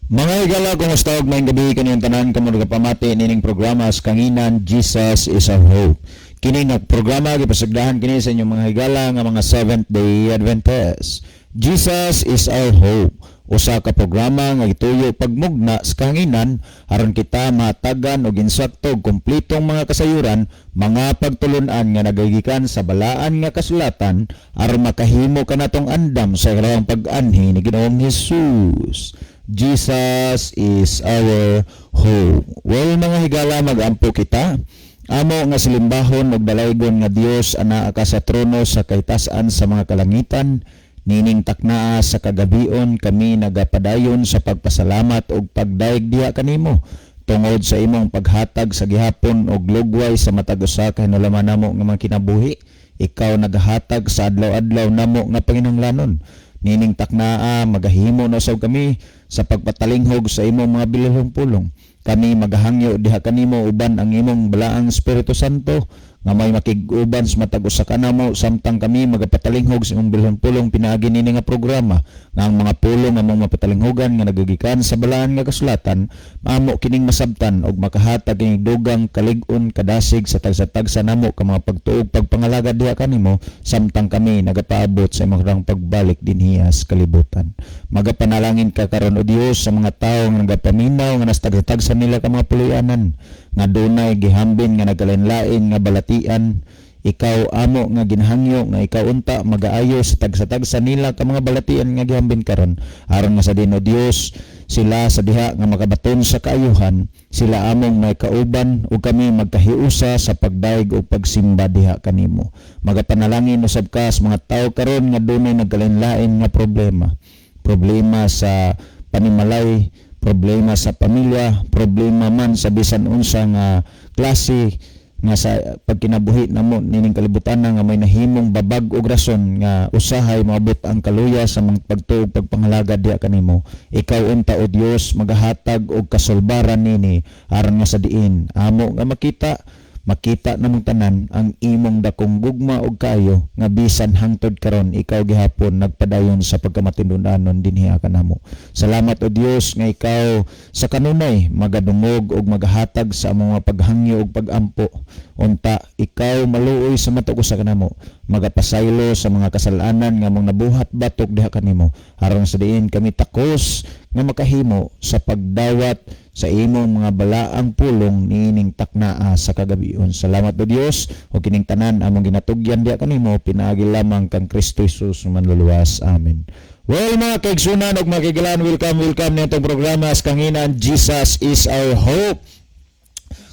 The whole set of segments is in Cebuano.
Mga higala, kumusta og maayong gabi kaninyong tanan kamo nagapamati nining programa sa Kanginan, Jesus is Our Hope. Kini nga programa gipasagdahan kini sa inyong mga higala nga mga Seventh Day Adventist. Jesus is Our Hope. Usa ka programa nga gituyo pagmugna sa kahanginan aron kita mahatagan og insakto ug kumpletong mga kasayuran, mga pagtulunan nga nagagikan sa balaan nga kasulatan aron makahimo kanatong andam sa ikalawang pag-anhi ni Ginoong Hesus. Jesus is our hope. Well, mga higala, magampo kita. Amo nga silimbahon ug dalaygon nga Dios, anaa ka sa trono sa kahitasan sa mga kalangitan, nining taknaa sa kagabion kami nagapadayon sa pagpasalamat ug pagdayeg diha kanimo tungod sa imong paghatag sa gihapon og lugway sa matag usa ka hinulaman namo nga mga kinabuhi. Ikaw nagahatag sa adlaw-adlaw namo nga panginahanglanon. Nining taknaa magahimo na usab kami sa pagpatalinghog sa imong mga bililhong pulong. Kami magahangyo diha kanimo uban ang imong balaang Espiritu Santo nga may makig-uban sa matag usa kanamo samtang kami magapatalinghog sa imong bililhong pulong pinaagi nini nga programa, nga ang mga pulong nga among mapatalinghogan nga nagagikan sa balaan nga kasulatan, amo kining masabtan og makahatag kining dugang kalig-on, kadasig sa tagsa-tagsa namo ka mga pagtuog, pagpangalagad diha kanimo samtang kami nagapaabot sa imong pagbalik dinhi sa kalibutan. Magapanalangin ka karon, o Dios, sa mga tawo nga nagapaminaw nga nasa tagsa-tagsa nila ka mga puloy-anan nga dunay gihambin nga nagkalain-lain nga balatian. Ikaw amo nga ginahangyo nga ikaw unta magaayo sa tagsa-tagsa nila ka mga balatian nga gihambin karon, aron nga sa diin, o Dios, sila sa diha nga makabaton sa kaayuhan, sila among may kauban ug kami magkahiusa sa pagdayeg ug pagsimba diha kanimo. Magapanalangin usab ka sa mga tawo karon nga dunay nagkalain-lain nga problema, problema sa panimalay, problema sa pamilya, problema man sa bisan unsa nga klase nga sa pagkinabuhi namo nining kalibutan nga may nahimong babag og rason nga usahay moabot ang kaluya sa mga pagtuo, pagpangalagad diha kanimo. Ikaw unta, o Dios, magahatag og kasulbaran nini aron nga sa diin amo nga makita, makita namong tanan ang imong dakong gugma ug kaayo nga bisan hangtod karon ikaw gihapon nagpadayon sa pagkamatindun-anon dinhi kanamo. Salamat, o Dios, nga ikaw sa kanunay magadungog ug magahatag sa among mga paghangyo ug pagampo. Unta ikaw maluoy sa matag usa kanamo, magapasaylo sa mga kasalanan nga among nabuhat batok diha kanimo, aron sa diin kami takos nga makahimo sa pagdawat sa imong mga balaang pulong niining taknaa sa kagabion. Salamat, o Dios, ug kining tanan among ginatugyan diha kanimo pinaagi lamang kang Kristo Jesus manluluwas. Amen. Well, mga kaigsunan ug mga kahigalaan, welcome, welcome nitong programa sa Kanginan, Jesus is Our Hope.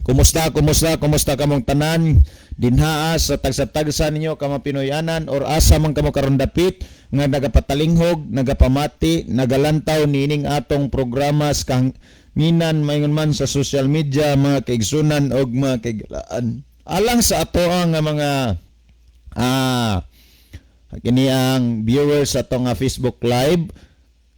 Kumusta, kumusta, kumusta kamong tanan dinhaa sa tagsa-tagsa ninyo ka mga Pinoyanan or asa man kamo karon dapit nga nagapatalinghog, nagapamati, nagalantaw niining atong programa sa Kanginan maingon man sa social media, mga kaigsunan og mga kahigalaan? Alang sa ato ang nga mga kini ang viewers sa atong nga Facebook Live,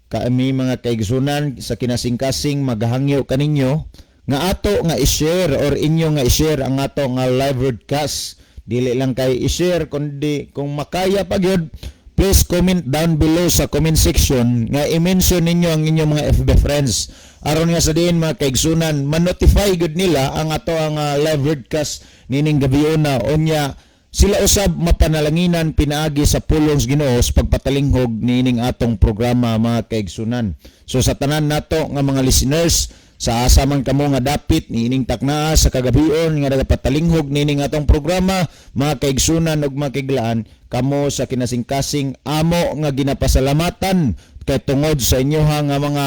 kami mga kaigsunan sa kinasingkasing magahangyo kaninyo nga ato nga i-share or inyo nga i-share ang ato nga live broadcast. Dili lang kay i-share kundi kung makaya pa gyud, please comment down below sa comment section nga i-mention ninyo ang inyong mga FB friends aron nga sa diin, mga kaigsunan, ma-notify gud nila ang ato ang live broadcast nining gabiona. Unya sila usab mapanalanginan pinaagi sa pulong sa Ginoo sa pagpatalinghog niining atong programa, mga kaigsunan. So sa tanan nato nga mga listeners sa asa man kamo nga dapit niining taknaa sa kagabion nga nagapatalinghog niining atong programa, mga kaigsunan ug mga kahigalaan, kamo sa kinasingkasing amo nga ginapasalamatan kay tungod sa inyoha nga mga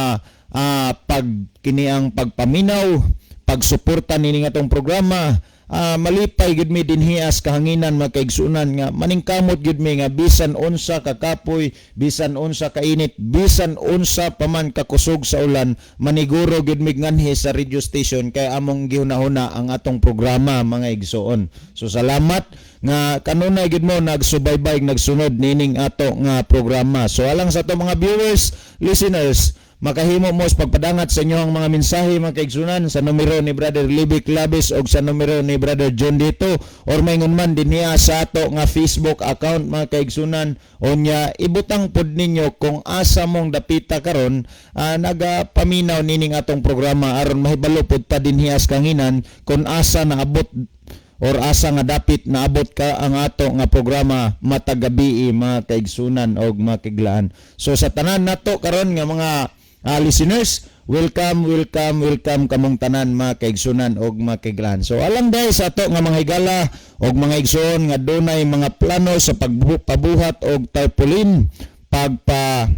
pag kini ang pagpaminaw, pagsuporta niining atong programa. Malipay gid mi dinhi sa kahanginan, mga kaigsunan, nga maningkamot gid mi nga bisan unsa kakapoy, bisan unsa kainit, bisan unsa pa man kakusog sa ulan, maniguro gid mi nganhi sa radio station kay among gihunahuna ang atong programa, mga igsoon. So salamat nga kanunay gid mo nagsubaybay, nagsunod nining ato nga programa. So alang sa ato mga viewers, listeners, Makahimo mo sa pagpadangat sa inyong mga mensahe, mga kaigsunan, sa numero ni Brother Libby Clavis o sa numero ni Brother John dito or maingon man dinhiya sa ato nga Facebook account, mga kaigsunan. Unya ibutang pod ninyo kung asa mong dapita karon nagapaminaw nining atong programa aron mahibalo pod ta dinhiya sa Kanginan kung asa naabot or asa nga dapit naabot ka ang ato nga programa matag gabii, mga kaigsunan og mga kaiglaan. So sa tanan nato karon nga mga listeners, welcome, welcome, welcome kamong tanan, mga kaigsunan og mga kaiglaan. So alang dahil sa ato nga mga higala og mga igsoon nga dunay mga plano sa pagpabuhat og tarpaulin, pagpa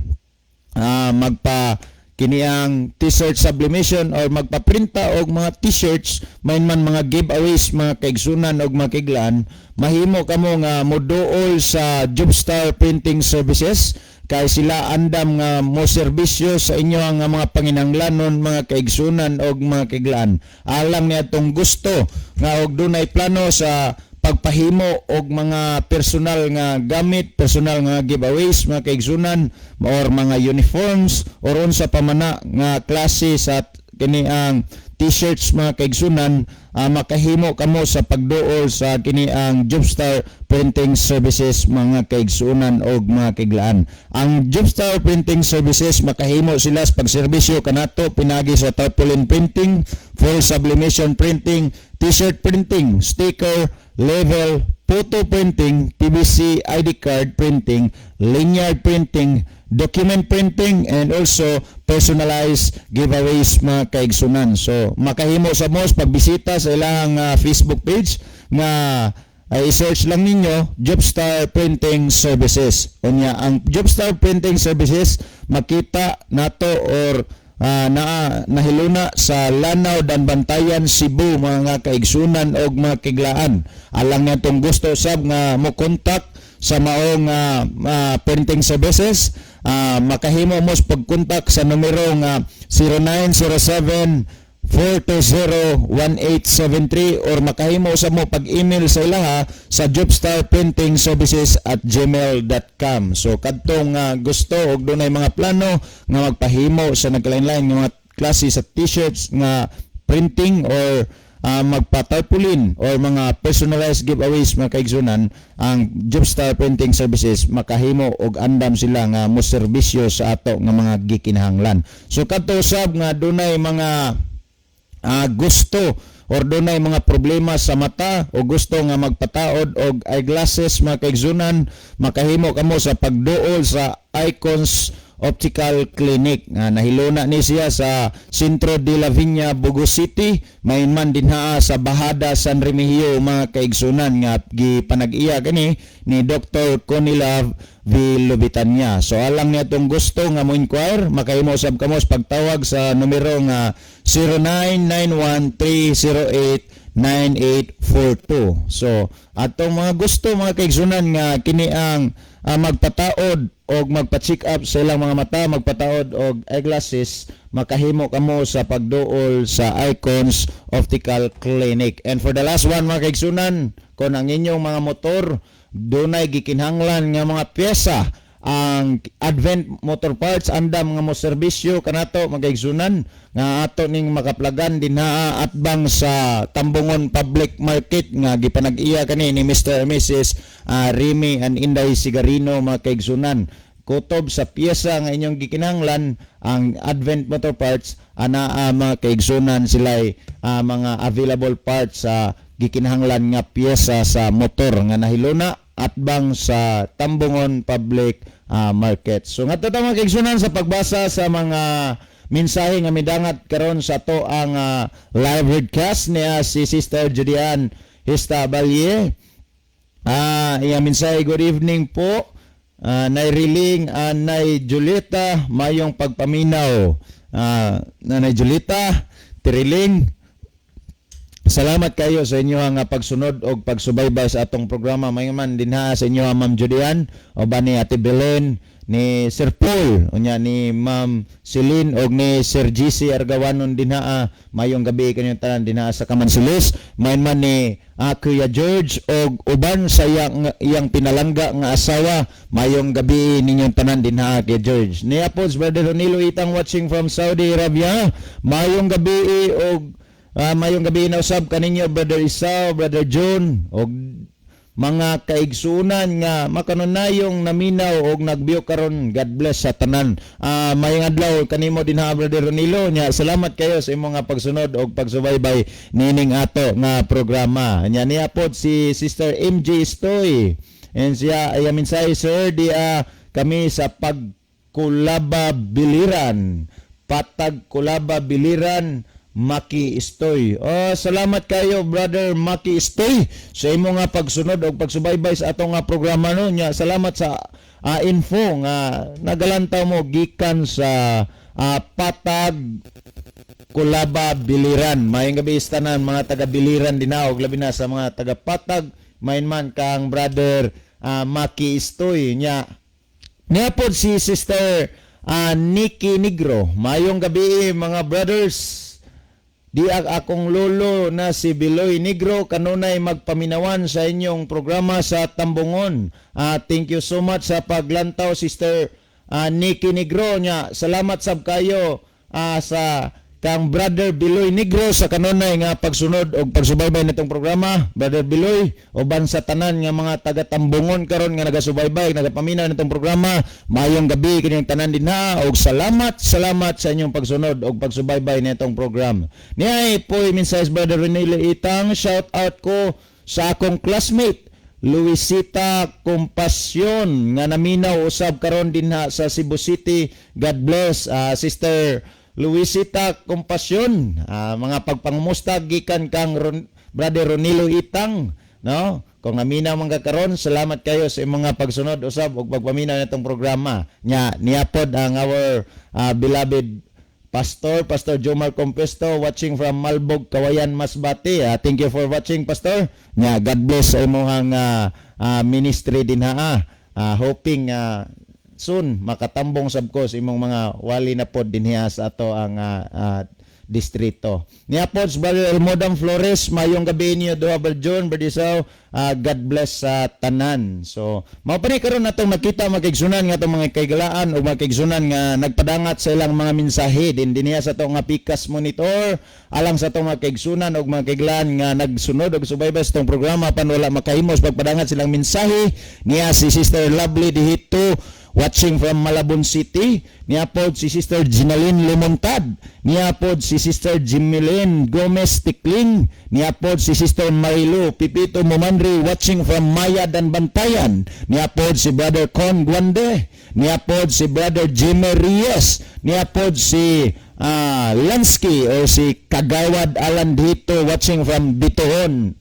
magpa kini ang T-shirt sublimation or magpaprinta og mga T-shirts, main man mga giveaways, mga kaigsunan og mga kaiglaan, mahimo kamo nga moduol sa Jobstar Printing Services kay sila andam nga mo serbisyo sa inyo ang mga panginahanglanon, mga kaigsunan og mga kaiglaan. Alang niya atong gusto nga og dunay plano sa pagpahimo og mga personal nga gamit, personal nga giveaways, mga kaigsunan, or mga uniforms or unsa pa man na nga klase sa kini ang T-shirts, mga kaigsunan, makahimo kamo sa pagduol sa kini ang Jobstar Printing Services, mga kaigsunan og mga kaiglaan. Ang Jobstar Printing Services, makahimo sila sa pagserbisyo kanato pinagi sa tarpaulin printing, full sublimation printing, T-shirt printing, sticker, label, photo printing, PVC ID card printing, lanyard printing, document printing, and also personalized giveaways, mga kaigsunan. So makahimo sa mo sa pagbisita sa ilang Facebook page nga ay i-search lang ninyo Jobstar Printing Services. Unya ang Jobstar Printing Services makita nato or na nahiluna sa Lanao, Daanbantayan, Cebu, mga kaigsunan og mga kaiglaan. Alang niya tong gusto sab nga mo contact sa maong printing services, makahimo mo sa pagkontak sa numero nga 0907 420-1873 or makahimo sa mo pag-email sa ilaha sa jobstarprintingservices@gmail.com. So kadtong gusto og dunay mga plano nga magpahimo sa nagkalain-lain nga mga klase sa T-shirts nga printing or magpa-tarpaulin or mga personalized giveaways, mga kaigsunan, ang Jobstar Printing Services makahimo og andam sila nga mo serbisyo sa ato nga mga gikinahanglan. So kadto usab nga dunay mga gusto or dunay mga problema sa mata o gusto nga magpataod og eyeglasses, mga kaigsunan, makahimo kamo sa pagduol sa Icons Optical Clinic nga nahiluna ni siya sa Sentro de la Viña, Bogo City, main man dinhaa sa Bahada, San Remigio, mga kaigsunan, nga gipanag-iya kani ni Dr. Conilove V. Lubitanya. So alang niya tong gusto nga mo inquire, makahimo sab kamo sa pagtawag sa numero nga 0991-308-9842. So atong mga gusto, mga kaigsunan, nga kini ang magpataod og magpa-check up sa ilang mga mata, magpataod og eyeglasses, makahimo kamo sa pagduol sa Icons Optical Clinic. And for the last one, mga kaigsunan, kung ang inyong mga motor dunay gikinhanglan nga mga pyesa, ang Advent Motor Parts andam nga mo serbisyo kanato, mga kaigsunan, nga ato ning makaplagan dinha atbang sa Tambungon Public Market nga gipanag-iya kani ni Mr. and Mrs. Remy and Inday Sigarino, mga kaigsunan. Kutob sa piyesa nga inyong gikinahanglan, ang Advent Motor Parts anaa, mga kaigsunan, sila mga available parts sa gikinahanglan nga piyesa sa motor nga nahiluna atbang sa Tambungon Public Market. So ngadto ta, mga kaigsunan, sa pagbasa sa mga mensahe nga midangat karon sa ato ang live broadcast niya si Sister Julian Hista Balye. Iya mensahe, "Good evening po. Nay Riling, Nay Julieta, mayong pagpaminaw." Nanay Julieta, Tiriling, salamat kayo sa inyo nga pagsunod og pagsubaybay sa atong programa. May man dinha sa inyo, Ma'am Julian o bani Ate Belen. Ni Sir Paul, unya ni Ma'am Celine og ni Sir GC Argawanon dinha. Mayong gabi kaninyong tanan dinha sa Kamansilis. Main man ni Kuya George og uban sa iyang pinalangga nga asawa. Mayong gabi ninyong tanan dinha kay George. Niya po si Brother Ronilo Itang watching from Saudi Arabia. Mayong gabi og mayong gabi na usab kaninyo, Brother Isao, Brother John og mga kaigsunan nga makanunayong naminaw og nagbiyo karon. God bless sa tanan. Mayong adlaw kanimo dinha, Brother Ronilo. Nya salamat kayo sa imong nga pagsunod og pagsubaybay nining ato nga programa. Nya niya pod si Sister MJ Stoy and siya ay mensahe, "Sir, di kami sa Pagkulaba Biliran, Patag Kulaba Biliran, Maki Istoy." Oh, salamat kayo, Brother Maki Istoy, sa imo nga pagsunod og pagsubaybay sa atong nga programa, no. Nya salamat sa info nga nagalantaw mo gikan sa Patag Kulaba Biliran. Maayong gabi sa tanan mga taga Biliran dinha og labi na sa mga taga Patag, main man kang Brother Maki Istoy. Nya niya pod si Sister Nikki Negro. "Mayong gabi, mga brothers. Di ang akong lolo na si Biloy Negro kanunay magpaminawan sa inyong programa sa Tambungon." Thank you so much sa paglantaw, Sister Nikki Negro. Nya salamat sab kayo sa kang Brother Biloy Negro sa kanunay nga pagsunod og pagsubaybay nitong programa. Brother Biloy, uban sa tanan nga mga taga Tambungon karon nga nagasubaybay, nagapaminaw nitong programa, maayong gabi kinyong tanan dinha og salamat, salamat sa inyong pagsunod og pagsubaybay nitong program. Niay poy mensahe, Brother Renilo Itang, "Shout out ko sa akong classmate Luisita Compassion nga naminaw usab karon dinha sa Cebu City. God bless, Sister Luisita Compassion." Mga pagpangumusta gikan kang Brother Ronilo Itang, no? Kung naminaw man ka karon, salamat kayo sa imong mga pagsunod usab ug pagpaminaw nitong programa. Nya niya pod ang our beloved Pastor, Pastor Jomar Compesto, watching from Malbog, Kawayan, Masbate. Thank you for watching, Pastor. Nya, God bless sa imong ministry dinha. Hoping soon makatambong sab ko sa imong mga wali na pod dinhiha sa ato ang distrito. Niya pod si Brother Elmodam Flores, mayong gabi niyo duha, Brother John, Brother Isao, God bless sa tanan. So, mao pa ni karon natong nakita, mga kaigsunan, nga atong mga kaigalaan o mga kaigsunan nga nagpadangat sa ilang mga mensahe din dinhiha sa atong nga Pikas monitor alang sa atong mga kaigsunan og mga kaigalaan nga nagsunod og subaybay sa atong programa pan wala makahimos pagpadangat silang mensahe. Niya si Sister Lovely Dihito watching from Malabon City. Niya pod si Sister Ginaline Lemontad. Niya pod si Sister Jimilyn Gomez Tikling. Niya pod si Sister Marilu Pipito Mumandri watching from Maya Dan Bantayan. Niya pod si Brother Con Guande. Niya pod si Brother Jimmy Reyes. Niya pod si Lansky or si Kagawad Alan Dito watching from Bitoon,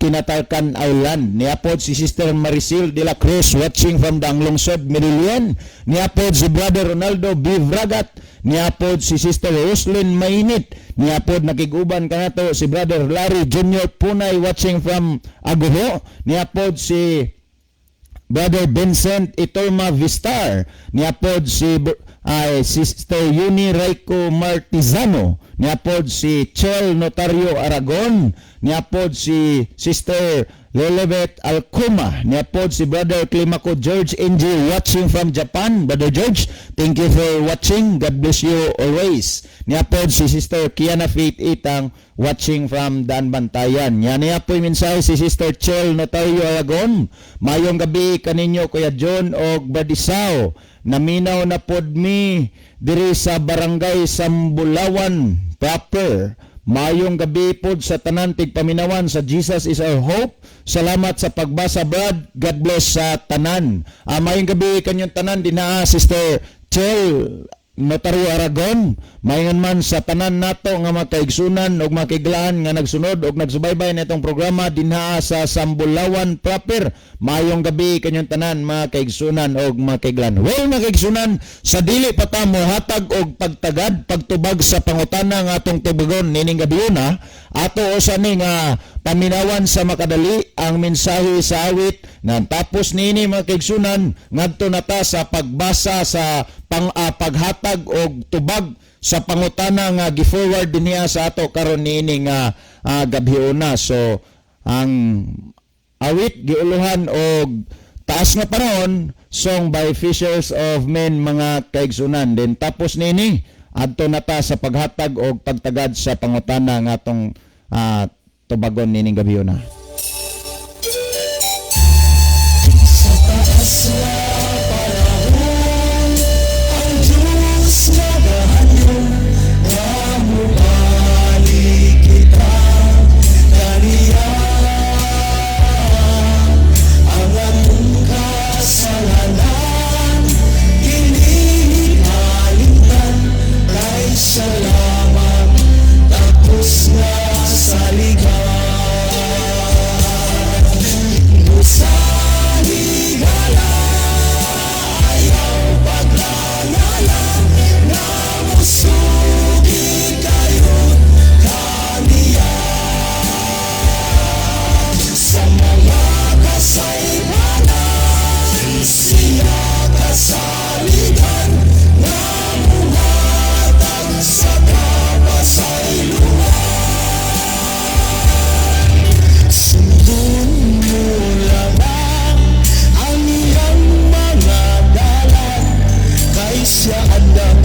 Kinatarkan Island. Niya pod si Sister Maricel de la Cruz watching from Daang Lungsod, Medellin. Niya pod si Brother Ronaldo B. Vragat. Niya pod si Sister Roslyn Mainit. Niya pod nakiguban kanato si Brother Larry Jr. Punay watching from Aguho. Niya pod si Brother Vincent Itorma Vistar. Niya pod si ay Sister Uni Rayco Martizano. Niya pod si Chel Notario Aragon. Niya pod si Sister Lelebet Alcoma. Niya pod si Brother Climaco George NG watching from Japan. Brother George, thank you for watching. God bless you always. Niya pod si Sister Kiana Faith Itang watching from Dan Bantayan. Niya niya po mensahe si Sister Chel Notario Aragon. "Mayong gabi kaninyo, Kuya John og Badisao. Naminaw na pod mi diri sa Barangay Sambulawan proper. Mayong gabi pod sa tanan tigpaminawan sa Jesus is Our Hope. Salamat sa pagbasa, Brad. God bless sa tanan." Mayong gabi kanyang tanan dinaa, Sister Chel Notario Aragon, maingon man sa tanan nato nga mga kaigsunan ug mga kaiglaan nga nagsunod ug nagsubaybay nitong programa dinha sa Sambulawan proper. Maayong gabi kanyong tanan, mga kaigsunan ug mga kaiglaan. Well, mga kaigsunan, sa dili pa ta mohatag og pagtagad, pagtubag sa pangutana nga atong tubagon nining gabiuna, ato usa ni nga paminawan sa makadali ang mensahe sa awit na tapos niini, mga kaigsunan, ngadto na ta sa pagbasa sa paghatag og tubag sa pangutana nga gi-forward dinhiya sa ato karon niini nga gabhiona. So ang awit giuluhan og "Taas nga Panahon," song by Fishers of Men, mga kaigsunan. Then tapos niini, adto na ta sa paghatag og pagtagad sa pangutana nga atong tubagon nining gabhiona. Sa taas nga panahon, ang Diyos nagahandom nga mobalik kita kaniya. Ang atong kasalanan kini kalimtan, kay salamat tapos na saligan. Sa higala, ayaw paglangala nga musugi kayo kaniya. Sa mga kasaypanan, siya kasaligan nga muhatag sa kapasayloan. Sundon mo lamang ang iyang mga dalan, kay siya andam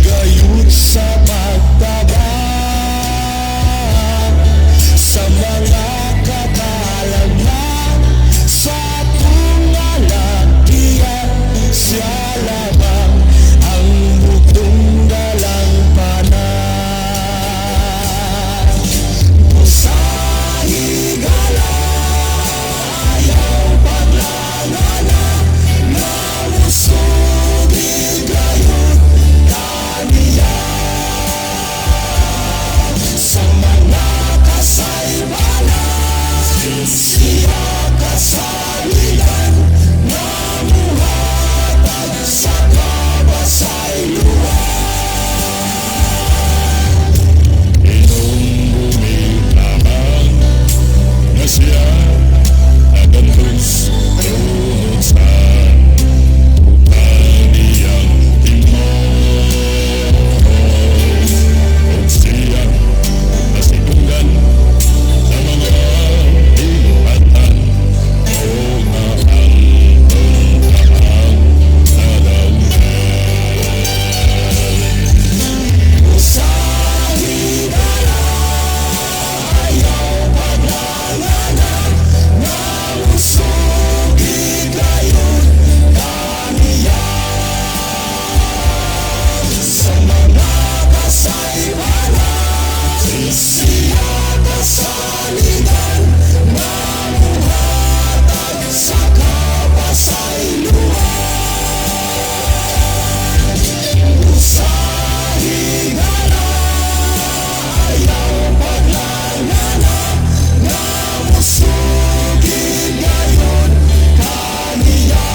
gayud sa pagtabang sa mga katalagman sa atong alagian. Siya lamang ang bugtong dalampanan. Sa higala, ayaw paglangala nga musugi gayud kaniya. Sa mga kasaypanan, siya kasaligan nga muhatag sa kapasayloan. Hinumdumi lamang nga siya nagantos tungod sa kaniyang tingog. Ug siya nasidunggan sa mga binuhatan ug naangkon ang nadawat. Sa higala, ayaw paglangala nga musugi gayud kaniya. Sa mga kasaypanan, siya kasaligan nga muhatag sa kapasayloan. Sa higala, ayaw paglangala nga musugi gayud kaniya.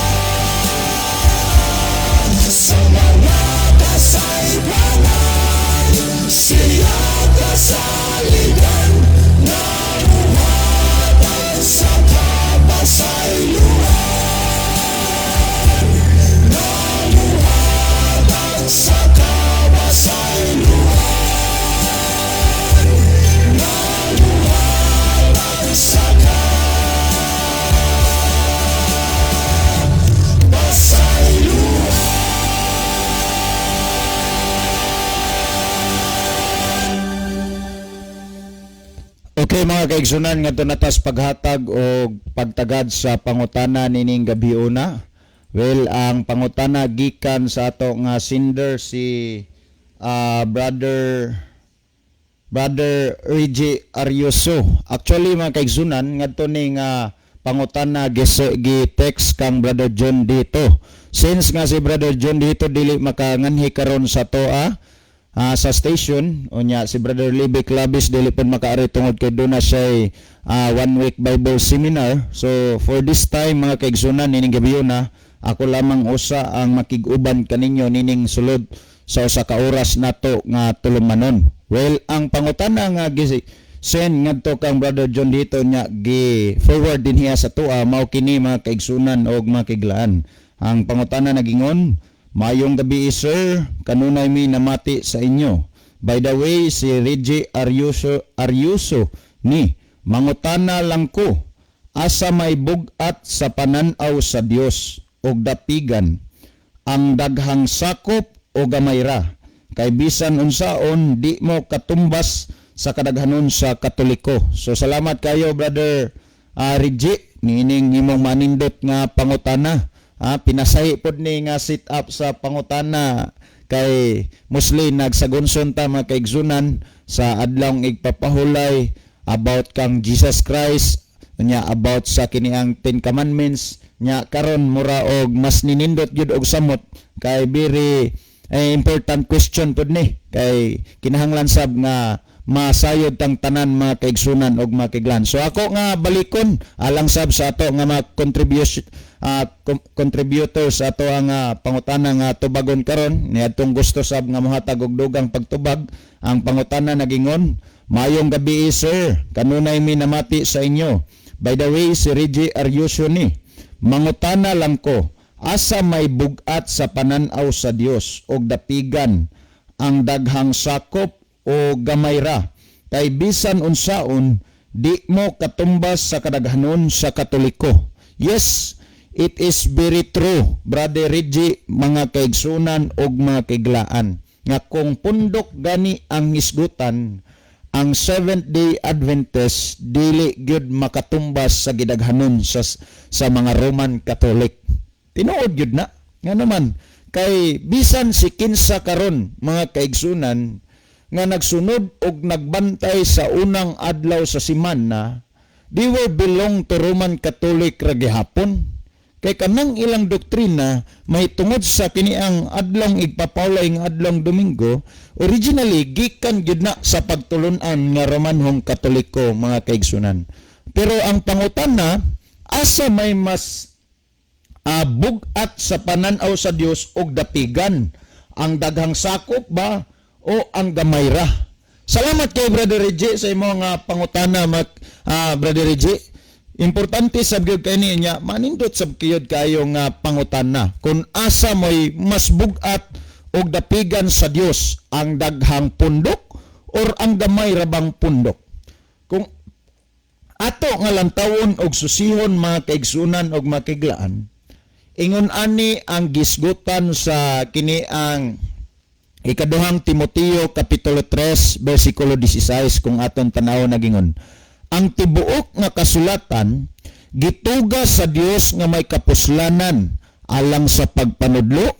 Sa mga kasaypanan, siya kasaligan nga muhatag sa kapasayloan, nga muhatag sa kapasayloan, nga muhatag sa kapasayloan. Okay, mga kaigsunan, ngadto na tas paghatag og pagtagad sa pangutana nining gabiuna. Well, ang pangutana gikan sa ato nga sender, si Brother Reggie Arioso. Actually, mga kaigsunan, ngadto ni nga pangutana gi text kang Brother John dito. Since nga si Brother John dito dili makanganhi karon sa toa sa station, unya si Brother Libby Clavis dili pud makaari tungod kay duna siya one week Bible seminar. So for this time, mga kaigsunan, nining gabi na ako lamang usa ang makig-uban kaninyo nining sulod sa usa ka oras nato nga tulumanon. Well, ang pangutana nga gi send ngadto kang Brother John dito nya gi forward din hiya sa tua mao kini, mga kaigsunan og mga kaiglaan. Ang pangutana nagingon, "Maayong gabi, sir, kanunay mi namati sa inyo. By the way, si Reggie Aryuso, Aryuso ni mangutana lang ko, asa may bugat sa pananaw sa Dios og dapigan, ang daghang sakop o gamay ra? Kay bisan unsaon, di mo katumbas sa kadaghanon sa Katoliko." So salamat kayo, Brother Reggie, niining imong manindot nga pangutana. Pinasahi pod ni nga sit up sa pangutana kay mostly nagsagunson ta, mga kaigsunan, sa adlawng igpapahulay about kang Jesus Christ nya about sa kini ang Ten Commandments. Nya karon mura og mas ninindot gyud og samot kay very important question pud ni kay kinahanglan sab nga masayod tang tanan, mga kaigsunan og mga kaiglan. So ako nga balikon alang sab sa ato nga mga contributors ato ang pangutana nga tubagon karon niadtong gusto sab nga mohatag og dugang pagtubag. Ang pangutana nagingon, "Maayong gabi, sir, kanunay mi namati sa inyo. By the way, si Reggie Aryusyo ni mangutana lang ko, asa may bugat sa pananaw sa Dios og dapigan, ang daghang sakop o gamay ra? Kay bisan unsaon, di mo katumbas sa kadaghanon sa Katoliko." Yes, it is very true, Brother Reggie, mga kaigsunan og mga kaiglaan, nga kung pundok gani ang hisgutan, ang Seventh Day Adventist dili gyud makatumbas sa gidaghanon sa mga Roman Catholic. Tinuod gyud na. Nga naman, kay bisan si kinsa karon, mga kaigsunan, nga nagsunod og nagbantay sa unang adlaw sa simana, they were belong to Roman Catholic ra gihapon. Kay kanang ilang doktrina may tungod sa kini ang adlong igpapawlay nga adlong Domingo, originally gikan gyud na sa pagtulunan nga Romanhong Katoliko, mga kaigsunan. Pero ang pangutana, asa may mas bugat sa pananaw sa Dios og dapigan, ang daghang sakop ba o ang gamay ra? Salamat kay Brother Reggie sa imong pangutana, Brother Reggie. Importante sab gyud kay niya, manindot sab gyud kayo nga pangutana kung asa mo'y mas bugat og dapigan sa Dios, ang daghang pundok or ang gamay ra bang pundok. Kung ato nga lantawon og susihon, mga kaigsunan og mga kaiglaan, ingon ani ang gisgutan sa kini ang Ikaduhang Timoteo kapitulo 3 bersikulo 16, kung aton tanaw, nagingon, "Ang tibuok nga kasulatan gituga sa Dios nga may kapuslanan alang sa pagpanudlo,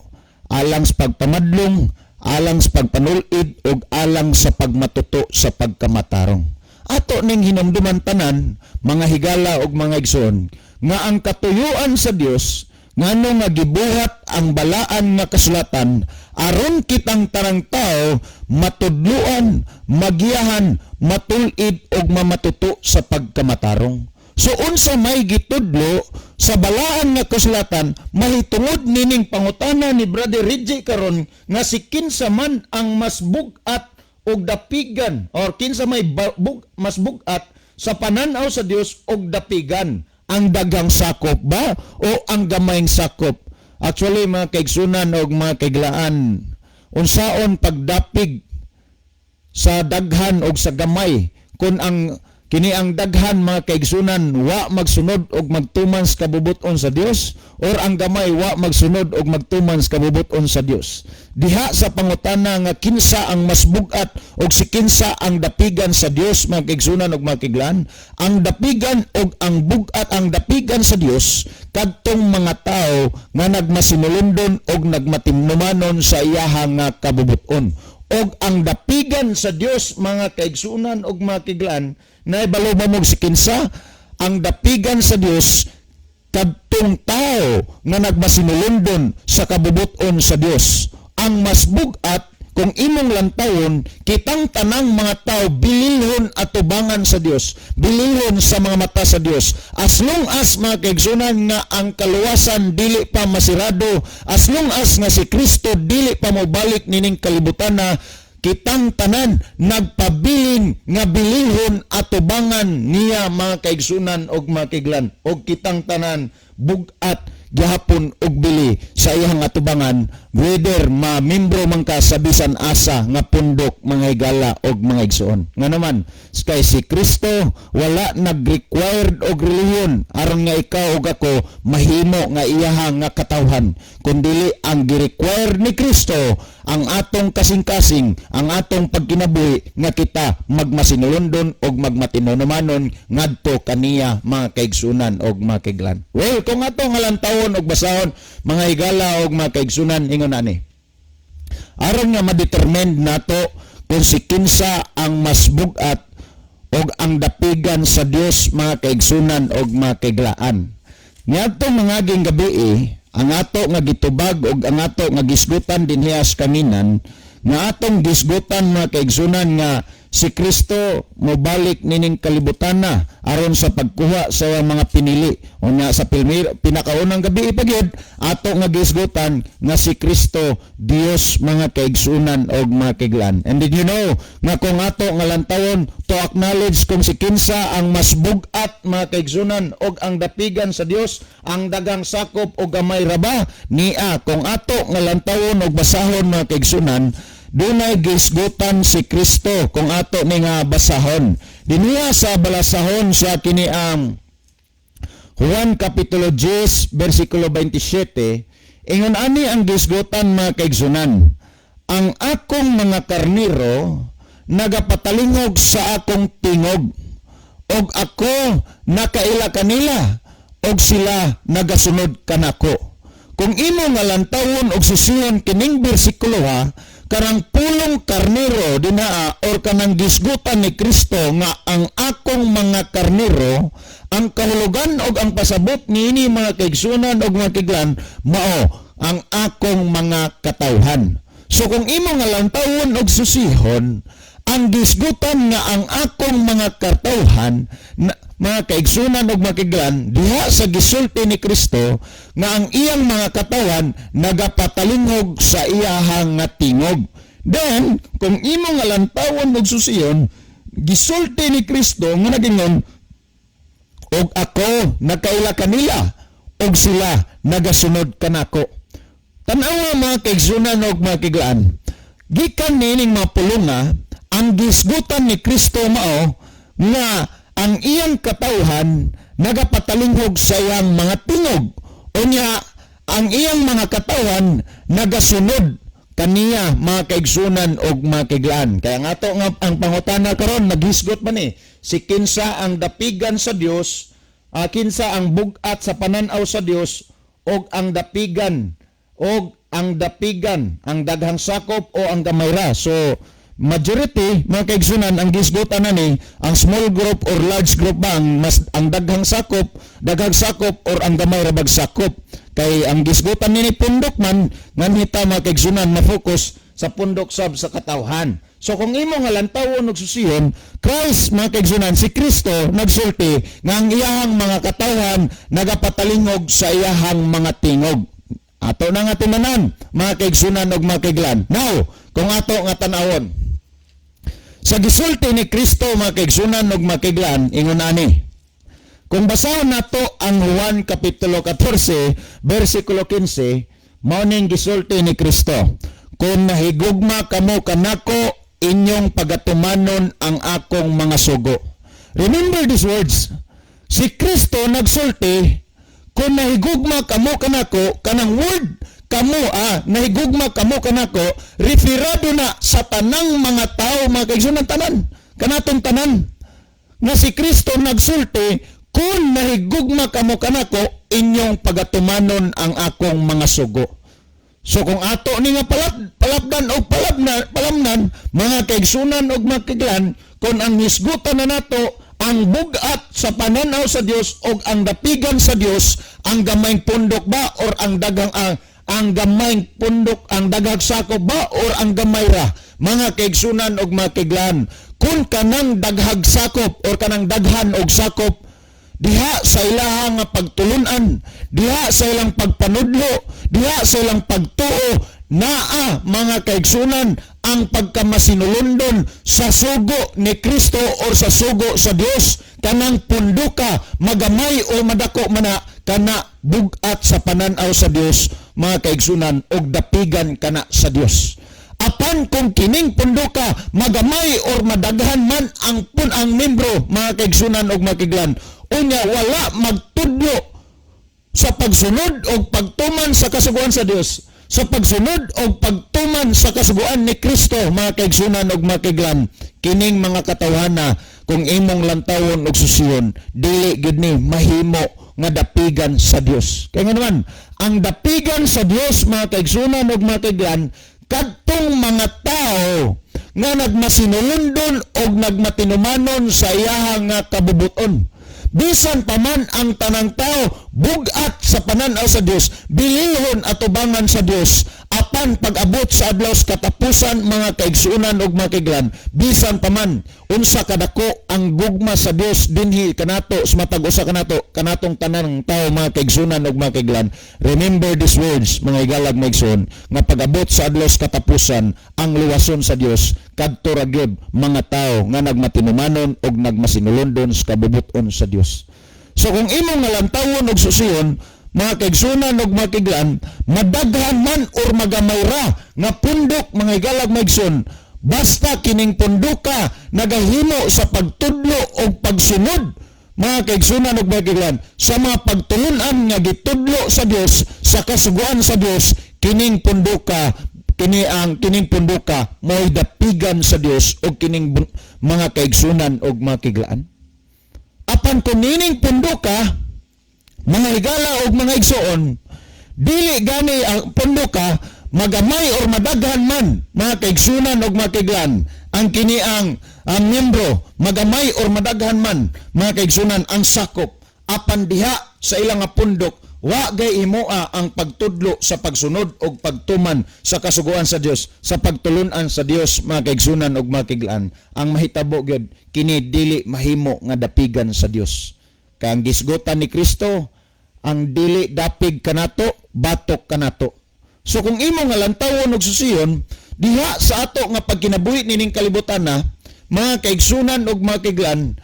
alang sa pagpamadlong, alang sa pagpanulid ug alang sa pagmatuto sa pagkamatarong." Ato ning hinumduman tanan, mga higala ug mga igsoon, nga ang katuyuan sa Dios ngano nga gibuhat ang balaan nga kasulatan aron kitang tarang tao matudluan, magiyahan, matulid ug mamatuto sa pagkamatarong. So unsa may gitudlo sa balaan nga kasulatan mahitungod nining pangutana ni Brother Reggie karon nga si kinsa man ang mas bug-at og dapigan or kinsa may mas bug-at sa pananaw sa Dios og dapigan, ang daghang sakop ba o ang gamayng sakop? Actually, mga kaigsunan og mga kaiglaan, unsaon pagdapig sa daghan og sa gamay kung ang kini ang daghan, mga kaigsunan, wa magsunod og magtuman sa kabubut-on sa Dios or ang gamay wa magsunod og magtuman sa kabubut-on sa Dios? Diha sa pangutana nga kinsa ang mas bugat og si kinsa ang dapigan sa Dios, mga kaigsunan og mga kaiglaan, ang dapigan og ang bugat, ang dapigan sa Dios kadtong mga tao nga nagmasinulondon og nagmatimnumanon sa iyahang nga kabubut-on. Og ang dapigan sa Dios, mga kaigsunan og mga kaiglaan, naibalo ba mo si kinsa ang dapigan sa Dios? Kadtong tao nga nagmasinulondon sa kabubuton sa Dios ang mas bugat. Kung imong lantawon, kitang tanang mga tao bililhon atubangan sa Dios, bililhon sa mga mata sa Dios, as long as, mga kaigsunan, nga ang kaluwasan dili pa masirado, as long as nga si Kristo dili pa mobalik nining kalibutan na, kitang tanan nagpabilin nga bililhon atubangan niya, mga kaigsunan og mga kaiglan, og kitang tanan bugat gihapon og bili sa iyang atubangan, whether ma-membro man ka sa bisan asa nga pundok, mga higala og mga igsoon. Nga naman kay si Kristo wala nag-required og relihiyon aron nga ikaw ug ako mahimo nga iyaha nga katawhan, kundili ang gi-require ni Kristo ang atong kasing-kasing, ang atong pagkinabuhi nga kita magmasinulondon og magmatinunumanon ngadto kaniya, mga kaigsunan og mga kaiglan. Well, kung ato nga lantawon og basahon, mga higala og mga kaigsunan, ingon ani, aron nga ma-determine nato kung si kinsa ang mas bugat og ang dapigan sa Dios, mga kaigsunan og mga kaiglaan. Niadtong mga ging gabi, ang ato nga gitubag og ang ato nga gisgutan dinhi sa kanginan, nga atong gisgutan, mga kaigsunan, nga si Kristo mobalik nining kalibutan na aron sa pagkuha sa iyang mga pinili. Unya sa pinakaunang gabi pa gyud, ato nga gisgutan nga si Kristo Dios, mga kaigsunan og mga kaiglan. And did you know nga kung ato nga lantawon to acknowledge kung si kinsa ang mas bugat, mga kaigsunan, og ang dapigan sa Dios, ang dagang sakop og gamay ra ba niya? Kung ato nga lantawon og basahon, mga kaigsunan, dunay gisgutan si Kristo. Kung ato ni nga basahon dinhiya sa balasahon sa kini ang Juan Kapitulo 10 versikulo 27, ingon ani ang gisgutan, mga kaigsunan: "Ang akong mga karnero nagapatalingog sa akong tingog, og ako nakaila kanila, og sila nagasunod kanako." Kung imo nga lantawon og susihon kining bersikulo ha, karang pulong karnero dinaa or kanang gisgutan ni Kristo nga "ang akong mga karnero", ang kahulugan og ang pasabot niini, mga kaigsunan og mga kaiglan, mao ang akong mga katawhan. So kung imo nga lantawon og susihon ang gisgutan nga "ang akong mga katawhan" na, mga kaigsunan og mga kaiglan, diha sa gisulti ni Kristo nga ang iyang mga katawan nagapatalingog sa iyahang nga tingog. Then kung imo nga lantawon og susiyon, gisulti ni Kristo nga nagingon, "Og ako nakaila kanila, og sila nagasunod kanako." Tan-awa, mga kaigsunan og mga kaiglan, gikan niining mga pulunga, ang gisgutan ni Kristo mao nga ang iyang katawhan nagapatalinghog sa iyang mga tingog. Unya ang iyang mga katawan nagasunod kaniya, mga kaigsunan og mga kaiglaan. Kaya nga to nga ang pangutana karon naghisgot man ni si kinsa ang dapigan sa Dios, kinsa ang bugat sa pananaw sa Dios og ang dapigan ang daghang sakop o ang gamay ra. So majority, mga kaigsunan, ang gisgutan na ni ang small group or large group ba ang mas ang daghang sakop or ang gamay ra bag sakop, kay ang gisgutan nini pundok man nganhita, mga kaigsunan, ma-focus sa pundok sab sa katawhan. So kung imo nga lantawon og susiyon, Christ, mga kaigsunan, si Kristo nagsulti nga ang iyahang mga katawhan nagapatalingog sa iyahang mga tingog. Ato na nga tinanan, mga kaigsunan og mga kaiglan. Now, kung ato nga tan-awon sa gisulti ni Kristo, mga kaigsunan og mga kaiglan, ingon ani. Kung basahon nato ang Juan Kapitulo 14, versikulo 15, mao ning gisulti ni Kristo: "Kung nahigugma kamo kanako, inyong pagatumanon ang akong mga sugo." Remember these words. Si Kristo nagsulti, "Kung nahigugma kamo kanako." Kanang word kamo, nahigugma kamo kanako, referado na sa tanang mga tao, mga kaigsunan, tanan kanatong tanan, nga si Kristo nagsulti, "Kung nahigugma kamo kanako, inyong pagatumanon ang akong mga sugo." So kung ato ni nga palapdan o palamnan, mga kaigsunan og mga kaiglan, kung ang hisgutan na nato Ang bugat sa pananaw sa Dios og ang dapigan sa Dios, ang gamayng pundok ba or ang daghang ang gamayng pundok, ang daghang sakop ba or ang gamay ra? Mga kaigsunan og makiglan, kung kanang daghag sakop or kanang daghan og sakop diha sa ilaha nga pagtulunan, diha sa ilang pagpanudlo, diha sa ilang pagtuo, naa, mga kaigsunan, ang pagkamasinulondon sa sugo ni Kristo or sa sugo sa Dios, kanang punduka, magamay o madako mana, kana bugat sa pananaw sa Dios, mga kaigsunan, og dapigan kana sa Dios. Apan kung kining punduka magamay or madaghan man ang membro, mga kaigsunan og makiglan, unya wala magtudlo sa pagsunod o pagtuman sa kasuguan sa Dios, sa pagsunod o pagtuman sa kasuguan ni Kristo, mga kaigsunan og makiglan, kining mga katawhana, kung imong lantawon og susiyon, dili gyud ni mahimo nga dapigan sa Dios. Kaya nga naman ang dapigan sa Dios, mga kaigsunan og makiglan, kadtong mga tao nga nagmasinulundon og nagmatinumanon sa iyaha nga kabubuton. Bisan pa man ang tanang tao bugat sa pananaw sa Dios, bilihon atubangan sa Dios, apan pag-abot sa adlaw sa katapusan, mga kaigsuonan ug makiglan, bisan pa man unsa kadako ang gugma sa Dios dinhi kanato sa matag usa kanato, kanatong tanang tao, mga kaigsuonan ug makiglan, remember these words, mga higalag maigsoon, nga pag-abot sa adlaw sa katapusan, ang luwason sa Dios kadto ra gyud mga tao nga nagmatinumanon ug nagmasinulondon sa kabubuton sa Dios. So kung imong nalantawon og susiyon, mga kaigsunan ug makiglan, madaghan man or magamay ra nga pundok, mga higalag maigsoon, basta kining punduka nagahimo sa pagtudlo og pagsunod, mga kaigsunan ug makiglan, sa mga pagtulunan nga gitudlo sa Dios, sa kasuguan sa Dios, kining punduka kini ang kining punduka mo'y dapigan sa Dios og kining mga kaigsunan ug makiglaan. Apan kung nining punduka, mga higala og mga igsoon, dili gani ang punduka magamay or madaghan man, mga kaigsunan og makiglan, ang kini ang miyembro, magamay or madaghan man, mga kaigsunan, ang sakop, apan diha sa ilang nga pundok wa gay imoa ang pagtudlo sa pagsunod og pagtuman sa kasuguan sa Dios, sa pagtulunan sa Dios, mga kaigsunan og makiglan, ang mahitabo gyud kini dili mahimo nga dapigan sa Dios. Kay ang gisgutan ni Kristo, ang dili dapig kanato, batok kanato. So kung imo nga lantawon og susiyon diha sa ato nga pagkinabuhi nining kalibutan na, mga kaigsunan og makiglan,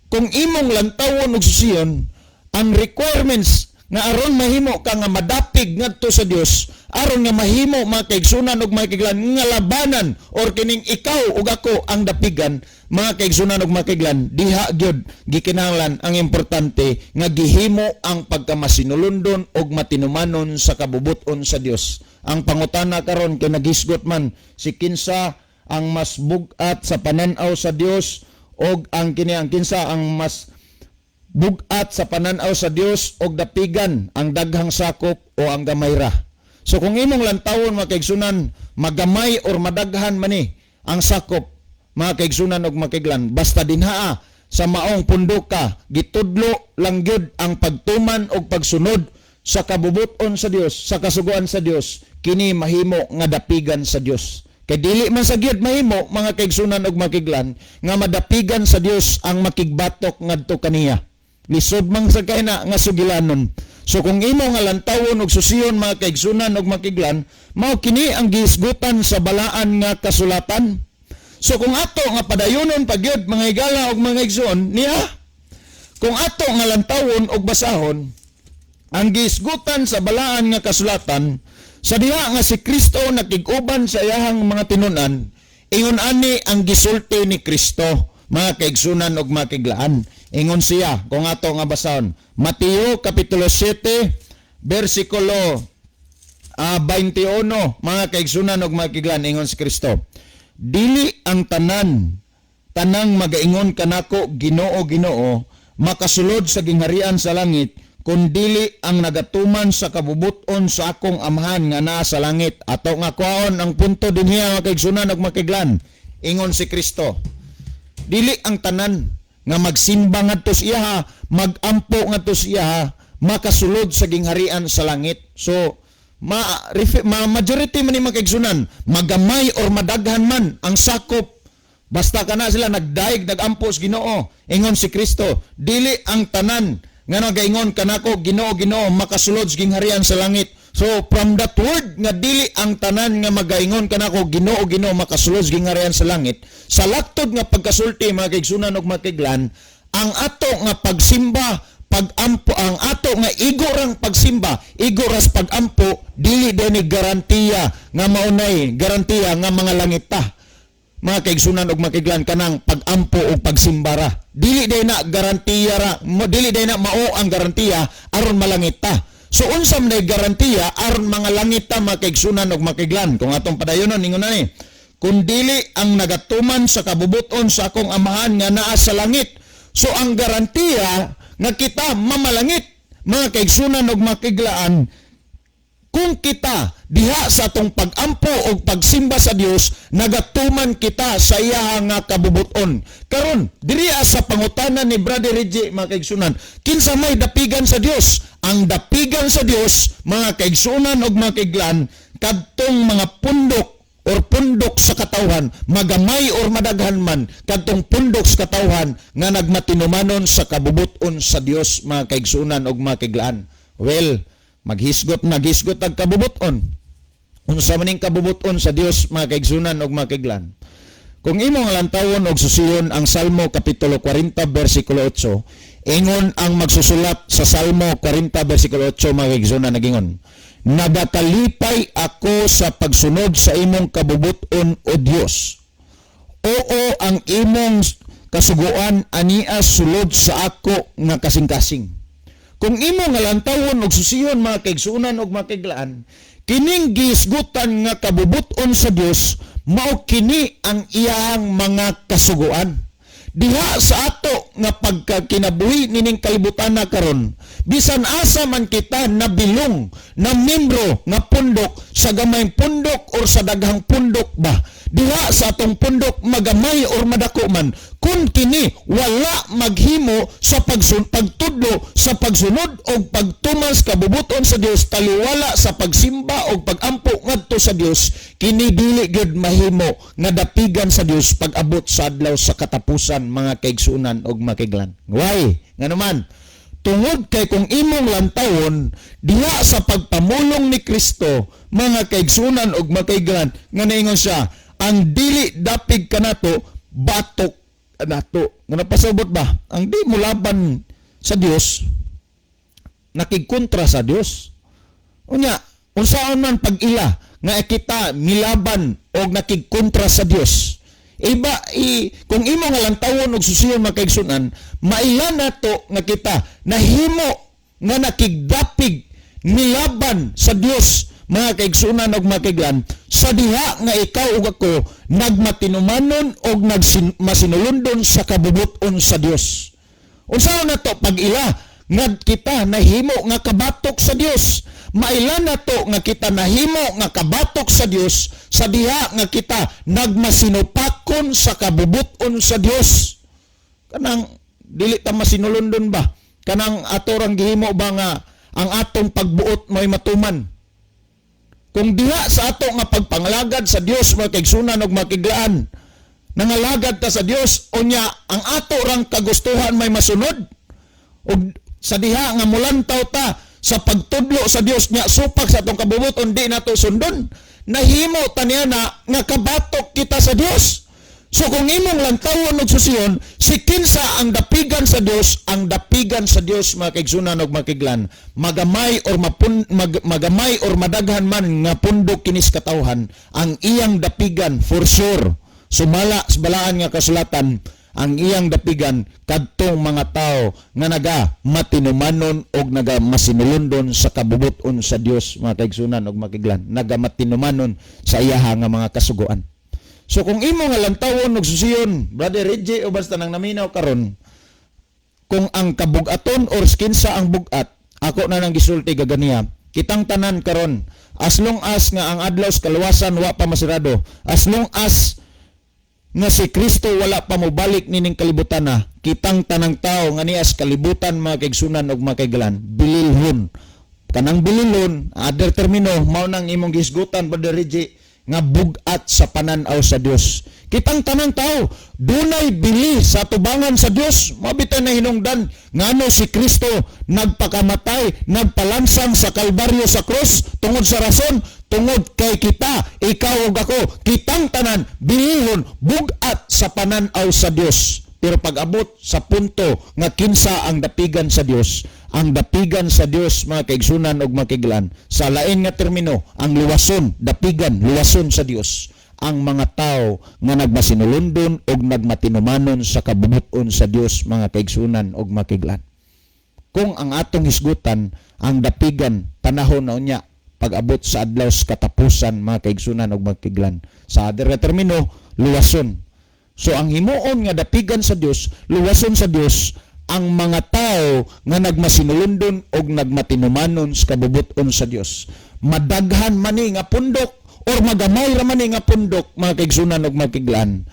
kung imong lantawon og susiyon ang requirements nga aron mahimo ka nga madapig ngadto sa Dios, aron nga mahimo, mga kaigsunan ug makiglan, nga labanan or kining ikaw ug ako ang dapigan, mga kaigsunan ug makiglan, diha gyud gikinahanglan ang importante nga gihimo ang pagkamasinulondon ug matinumanon sa kabubuton sa Dios. Ang pangutana karon kay naghisgot man si kinsa ang mas bugat sa pananaw sa Dios og ang kini ang kinsa ang mas bugat sa pananaw sa Dios og dapigan, ang daghang sakop o ang gamay ra? So kung imong lantawon, mga kaigsunan, magamay or madaghan man ni ang sakop, mga kaigsunan og makiglan, basta dinhaa sa maong punduka gitudlo lang gyud ang pagtuman og pagsunod sa kabubuton sa Dios, sa kasuguan sa Dios, kini mahimo nga dapigan sa Dios. Kay dili man sa gyud mahimo, mga kaigsunan og makiglan, nga madapigan sa Dios ang makigbatok ngadto kaniya. Lisod mang sa kay na nga sugilanon. So kung imo nga lantawon og susiyon, mga kaigsunan og makiglan, mao kini ang gihisgutan sa balaan nga kasulatan. So kung ato nga padayonon pagyud, mga higala og mga igsoon, niya, kung ato nga lantawon og basahon ang gihisgutan sa balaan nga kasulatan sa diha nga si Kristo nakig-uban sa iyahang mga tinunan, ingon ani ang gisulti ni Kristo, mga kaigsunan og makiglaan. Ingon siya, kung ato nga basahon, Mateo kapitulo 7 bersikulo 21, mga kaigsunan og makiglaan, ingon si Kristo: "Dili ang tanan tanang magaingon kanako, 'Ginoo, Ginoo,' makasulod sa gingharian sa langit, kundili ang nagatuman sa kabubuton sa akong Amahan nga naa sa langit." Ato nga kuhaon ang punto dinhiya, mga kaigsunan ug makiglan. Ingon si Kristo, dili ang tanan nga magsimba ngadto sa iyaha, magampo ngadto sa iyaha, makasulod sa gingharian sa langit. So ma majority man ni, mga kaigsunan, magamay or madaghan man ang sakop, basta kana sila nagdaig, nagampo sa Ginoo. Ingon si Kristo, "Dili ang tanan nga nagaingon kanako, 'Ginoo, Ginoo,' makasulod sa gingharian sa langit." So from that word nga dili ang tanan nga magaingon kanako, "Ginoo, Ginoo," makasulod sa gingharian sa langit, sa laktod nga pagkasulti, mga kaigsunan ug makiglan, ang ato nga pagsimba, pagampo, ang ato nga igo rang pagsimba, igo ras pagampo, dili din garantiya nga maunay garantiya nga mga langit ta, mga kaigsunan ug makiglan. Kanang pagampo ug pagsimbara, dili day na garantiya ra mo, dili day na mao ang garantiya aron malangit ta. So unsa man day garantiya aron mga langit ta, mga kaigsunan ug makiglan? Kung atong padayonon, ingon na ni, "Kun dili ang nagatuman sa kabubuton sa akong Amahan nga naa sa langit." So ang garantiya nga kita mamalangit, mga kaigsunan ug makiglaan, kung kita diha sa atong pagampo o pagsimba sa Dios nagatuman kita sa iya nga kabubuton. Karon, diri sa pangutana ni Brother Reggie, mga kaigsunan, kinsa may dapigan sa Dios? Ang dapigan sa Dios, mga kaigsunan ug mga kaiglan, kadtong mga pundok or pundok sa katawhan, magamay or madaghan man, kadtong pundok sa katawhan nga nagmatinumanon sa kabubuton sa Dios, mga kaigsunan ug mga kaiglaan. Well, maghisgot, maghisgot ang kabubuton. Unsa man ning kabubuton sa Dios, mga kaigsunan ug mga kaiglan? Kung imong lantawon og susiyon ang Salmo kapitulo 40 bersikulo 8, ingon ang magsusulat sa Salmo 40 bersikulo 8, mga kaigsunan, nagingon, "Nagakalipay ako sa pagsunod sa imong kabubuton, O Dios. Oo, ang imong kasuguan ania sulod sa ako nga kasing-kasing." Kung imo nga lantawon og susiyon, mga kaigsuonan og mga kaiglaan, kining gihisgutan nga kabubuton sa Dios mao kini ang iyang mga kasuguan. Diha sa ato nga pagkakinabuhi nining kalibutan na karon, bisan asa man kita nabilong na membro nga pundok, sa gamayng pundok or sa daghang pundok ba, diha sa atong pundok, magamay or madako man, kung kini wala maghimo sa pagtudlo sa pagsunod o pagtuman sa kabubuton sa Dios, taliwala sa pagsimba o pagampo ngadto sa Dios, kini dili gyud mahimo nga dapigan sa Dios pag-abot sa adlaw sa katapusan, mga kaigsunan og makiglan. Why? Ngano man, tungod kay kung imong lantawon diha sa pagpamulong ni Kristo, mga kaigsunan og makaiglan, nga naingon siya, "Ang dili dapig kanato, batok nato." Nga napasabot ba, ang di mo laban sa Dios, nakigkontra sa Dios. Unya, unsaon man pag-ila nga kita milaban og nakigkontra sa Dios? Iba kung imo nga lantawon og susiyon, mga kaigsunan, maila nato nga kita nahimo nga nakigdapig, nilaban sa Dios, mga kaigsunan og mga kaiglan, sa diha nga ikaw ug ako nagmatinumanon og nagmasinulondon sa kabubuton sa Dios. Unsaon nato pag-ila nga kita nahimo nga kabatok sa Dios? Maila nato nga kita nahimo nga kabatok sa Dios sa diha nga kita nagmasinupakon sa kabubuton sa Dios. Kanang dili ta masinulondon ba? Kanang ato rang gihimo ba nga ang atong pagbuot mo'y matuman? Kung diha sa ato nga pagpangalagad sa Dios, mga kaigsunan ug makiglaan, nangalagad ta sa Dios, unya ang ato rang kagustuhan may masunod ug sa diha nga mulantaw ta sa pagtudlo sa Dios nya supak sa atong kabubuton di nato sundon, nahimo ta niya na nga kabatok kita sa Dios. So kung imong lantawon og susiyon si kinsa ang dapigan sa Dios, ang dapigan sa Dios, mga kaigsunan og makiglan, magamay or madaghan man nga pundok kinis katawhan, ang iyang dapigan for sure, sumala sa balaan nga kasulatan, ang iyang dapigan kadtong mga tao nga naga matinumanon og naga masinulondon sa kabubuton sa Dios, mga kaigsunan og makiglan, naga matinumanon sa iyaha nga mga kasuguan. So kung imo nga lantawon og susiyon, Brother Reggie, o basta nang naminaw karon, kung ang kabugaton or kinsa ang bugat, ako na nang gisulti gaganiya, kitang tanan karon, as long as nga ang adlaw sa kaluwasan wa pa masirado, as long as nga si Kristo wala pa mobalik nining kalibutan na, kitang tanang tao nga nias kalibutan, mga kaigsunan og mga kaiglan, bililhon. Kanang bililhon, other termino, mao nang imong gisgutan, Brother Reggie, nga bugat sa pananaw sa Dios. Kitang tanang tao dunay bili sa tubangan sa Dios. Mao bitaw na hinungdan ngano si Kristo nagpakamatay, nagpalansang sa Kalbaryo, sa krus, tungod sa rason tungod kay kita, ikaw ug ako, kitang tanan bilihon, bugat sa pananaw sa Dios. Pero pag-abot sa punto nga kinsa ang dapigan sa Dios, ang dapigan sa Dios, mga kaigsunan ug mga kaiglan, sa lain nga termino, ang luwason, dapigan, luwason sa Dios, ang mga tao nga nagmasinulondon og nagmatinumanon sa kabubut-on sa Dios, mga kaigsunan ug mga kaiglan. Kung ang atong hisgutan, ang dapigan, panahon na unya, pag-abot sa adlaw sa katapusan, mga kaigsunan ug mga kaiglan. Sa other nga termino, luwason. So ang himuon nga dapigan sa Dios, luwason sa Dios, ang mga tao nga nagmasinulondon og nagmatinumanon sa kabubut-on sa Dios. Madaghan man ni nga pundok or magamay ra man ni nga pundok, mga kaigsunan ug mga kaiglan.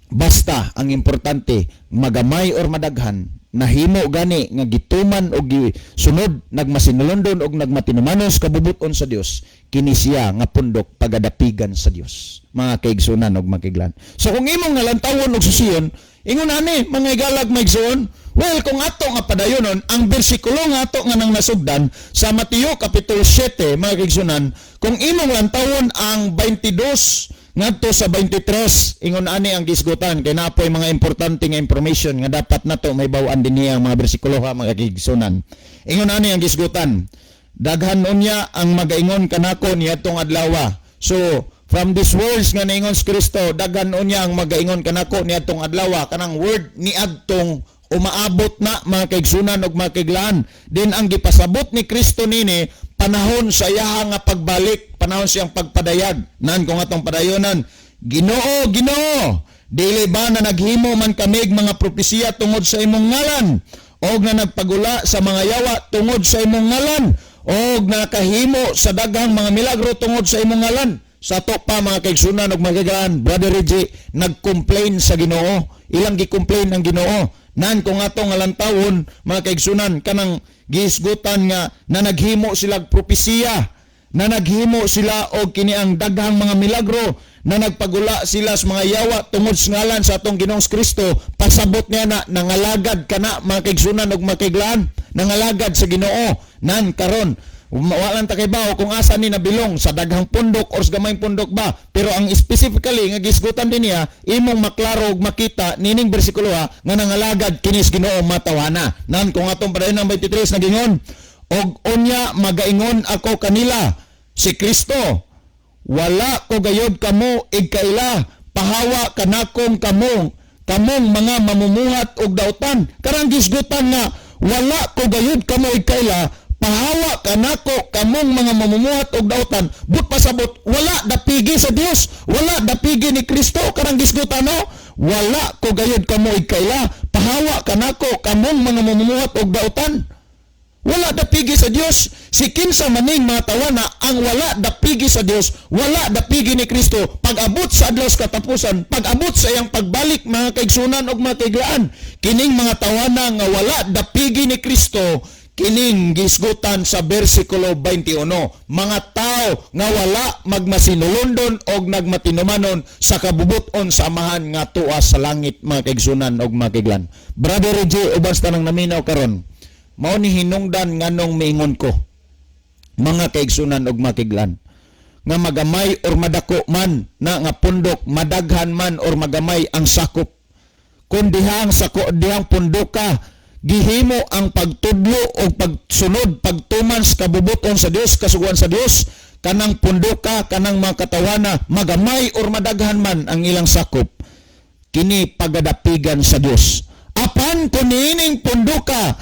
Basta ang importante, magamay or madaghan, nahimo gani nga gituman og gisunod, nagmasinulondon og nagmatinumanon sa kabubut-on sa Dios, kini siya nga pundok pagadapigan sa Dios, mga kaigsunan og mga kaiglan. So kung imong nalantawon og susiyon, ingon ani, mga igalag, maigsoon, well, kung ato nga padayonon ang bersikulo nga ato nga nang nasugdan sa Mateo kapitulo 7, mga kaigsunan, kung imong lantawon ang 22 ngadto sa 23, ingon ani ang gisgutan, kay napoy mga importante nga information nga dapat nato may bawaan din niya ang mga bersikulo ha, mga kaigsunan. Ingon ani ang gisgutan: "Daghan unya ang magaingon kanako niadtong adlaw." So from these words nga niingon si Kristo, "Daghan unya ang magaingon kanako niadtong adlaw," kanang word "niadtong" umaabot na, mga kaigsunan ug mga kaiglaan. Din ang gipasabot ni Kristo nini, panahon sa iyaha nga pagbalik, panahon siyang pagpadayag. Nan kung atong padayonan, "Ginoo, Ginoo, dili ba na naghimo man kamig mga propesiya tungod sa imong ngalan, og na nagpagula sa mga yawa tungod sa imong ngalan, og nakahimo sa daghang mga milagro tungod sa imong ngalan?" Sa ato pa, mga kaigsunan ug mga kaiglaan, Brother Reggie, nag-complain sa Ginoo. Ilang gi-complain ang Ginoo. Nan kung ato nga lantawon, mga kaigsunan, kanang gihisgutan nga na naghimo sila og propesiya, na naghimo sila og kini ang daghang mga milagro, na nagpagula sila sa mga yawa tungod sa ngalan sa atong Ginoong Kristo, pasabot niya na nangalagad kana, mga kaigsunan ug mga kaiglaan, nangalagad sa Ginoo. Nan karon wala ta kay kung asa ni nabilong, sa daghang pundok or sa gamayng pundok ba, pero ang specifically nga gisgutan din niya, imong maklaro ug makita nining bersikulo ha, nga nangalagad kinis Ginoo matawhana. Nan kung atong padayon ng 23, nagingon, "Og unya magaingon ako kanila," si Kristo, "wala ko gayod kamo igkaila, pahawa kanakong kamo, kamong mga mamumuhat og dautan." Karang gisgutan nga "wala ko gayud kamo igkaila, pahawa kanako kamong mga mamumuhat og dautan," but pasabot wala dapigi sa Dios, wala dapigi ni Kristo. Karang gisgutan, no, "Wala ko gayud kamo igkaila, pahawa kanako kamong mga mamumuhat og dautan." Wala dapigi sa Dios. Si kinsa maning mga tawana ang wala dapigi sa Dios, wala dapigi ni Kristo, pag-abot sa adlaw sa katapusan, pag-abot sa iyang pagbalik, mga kaigsunan ug mga kaiglaan, kining mga tawana nga wala dapigi ni Kristo, kining gisgutan sa bersikulo 21, mga tao nga wala magmasinulondon og nagmatinumanon sa kabubuton sa Amahan nga tuwa sa langit, mga kaigsunan og mga kaiglaan. Brother Reggie, uban sa tanang naminaw karon, mao ni hinungdan nganong miingon ko, mga kaigsunan og mga kaiglaan, nga magamay or madako man na nga pundok, madaghan man or magamay ang sakop, kung dihang sako, dihang pundoka gihimo ang pagtudlo o pagsunod, pagtuman sa kabubuton sa Dios, kasuguan sa Dios, kanang pundoka, kanang mga katawana, magamay or madaghan man ang ilang sakop, kini pagadapigan sa Dios. Apan kung niining punduka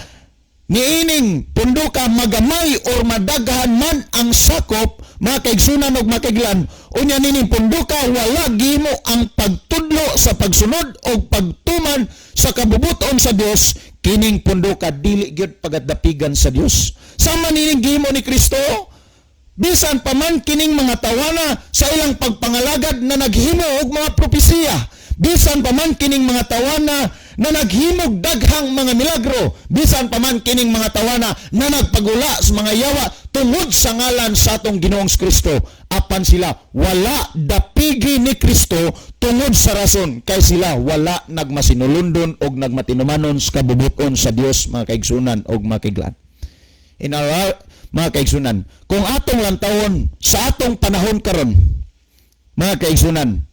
magamay or madaghan man ang sakop, mga kaigsunan og mga kaiglan, unya nining punduka wala gimo ang pagtudlo sa pagsunod o pagtuman sa kabubuton sa Dios, kining punduka dili gyud pagadapigan sa Dios. Sama nining gihimo ni Kristo. Bisan pa man kining mga tawana sa ilang pagpangalagad na naghimo og mga propesiya. Bisan pa man kining mga tawana na naghimog daghang mga milagro. Bisan pa man kining mga tawana na nagpagula sa mga yawa tungod sa ngalan sa atong Ginoong Kristo. Apan sila wala dapigi ni Kristo tungod sa rason kay sila wala nagmasinulundon og nagmatinumanon sa kabubuton sa Dios, mga kaigsunan og makiglan. In our mga kaigsunan, kung atong lantawon sa atong panahon karon, mga kaigsunan,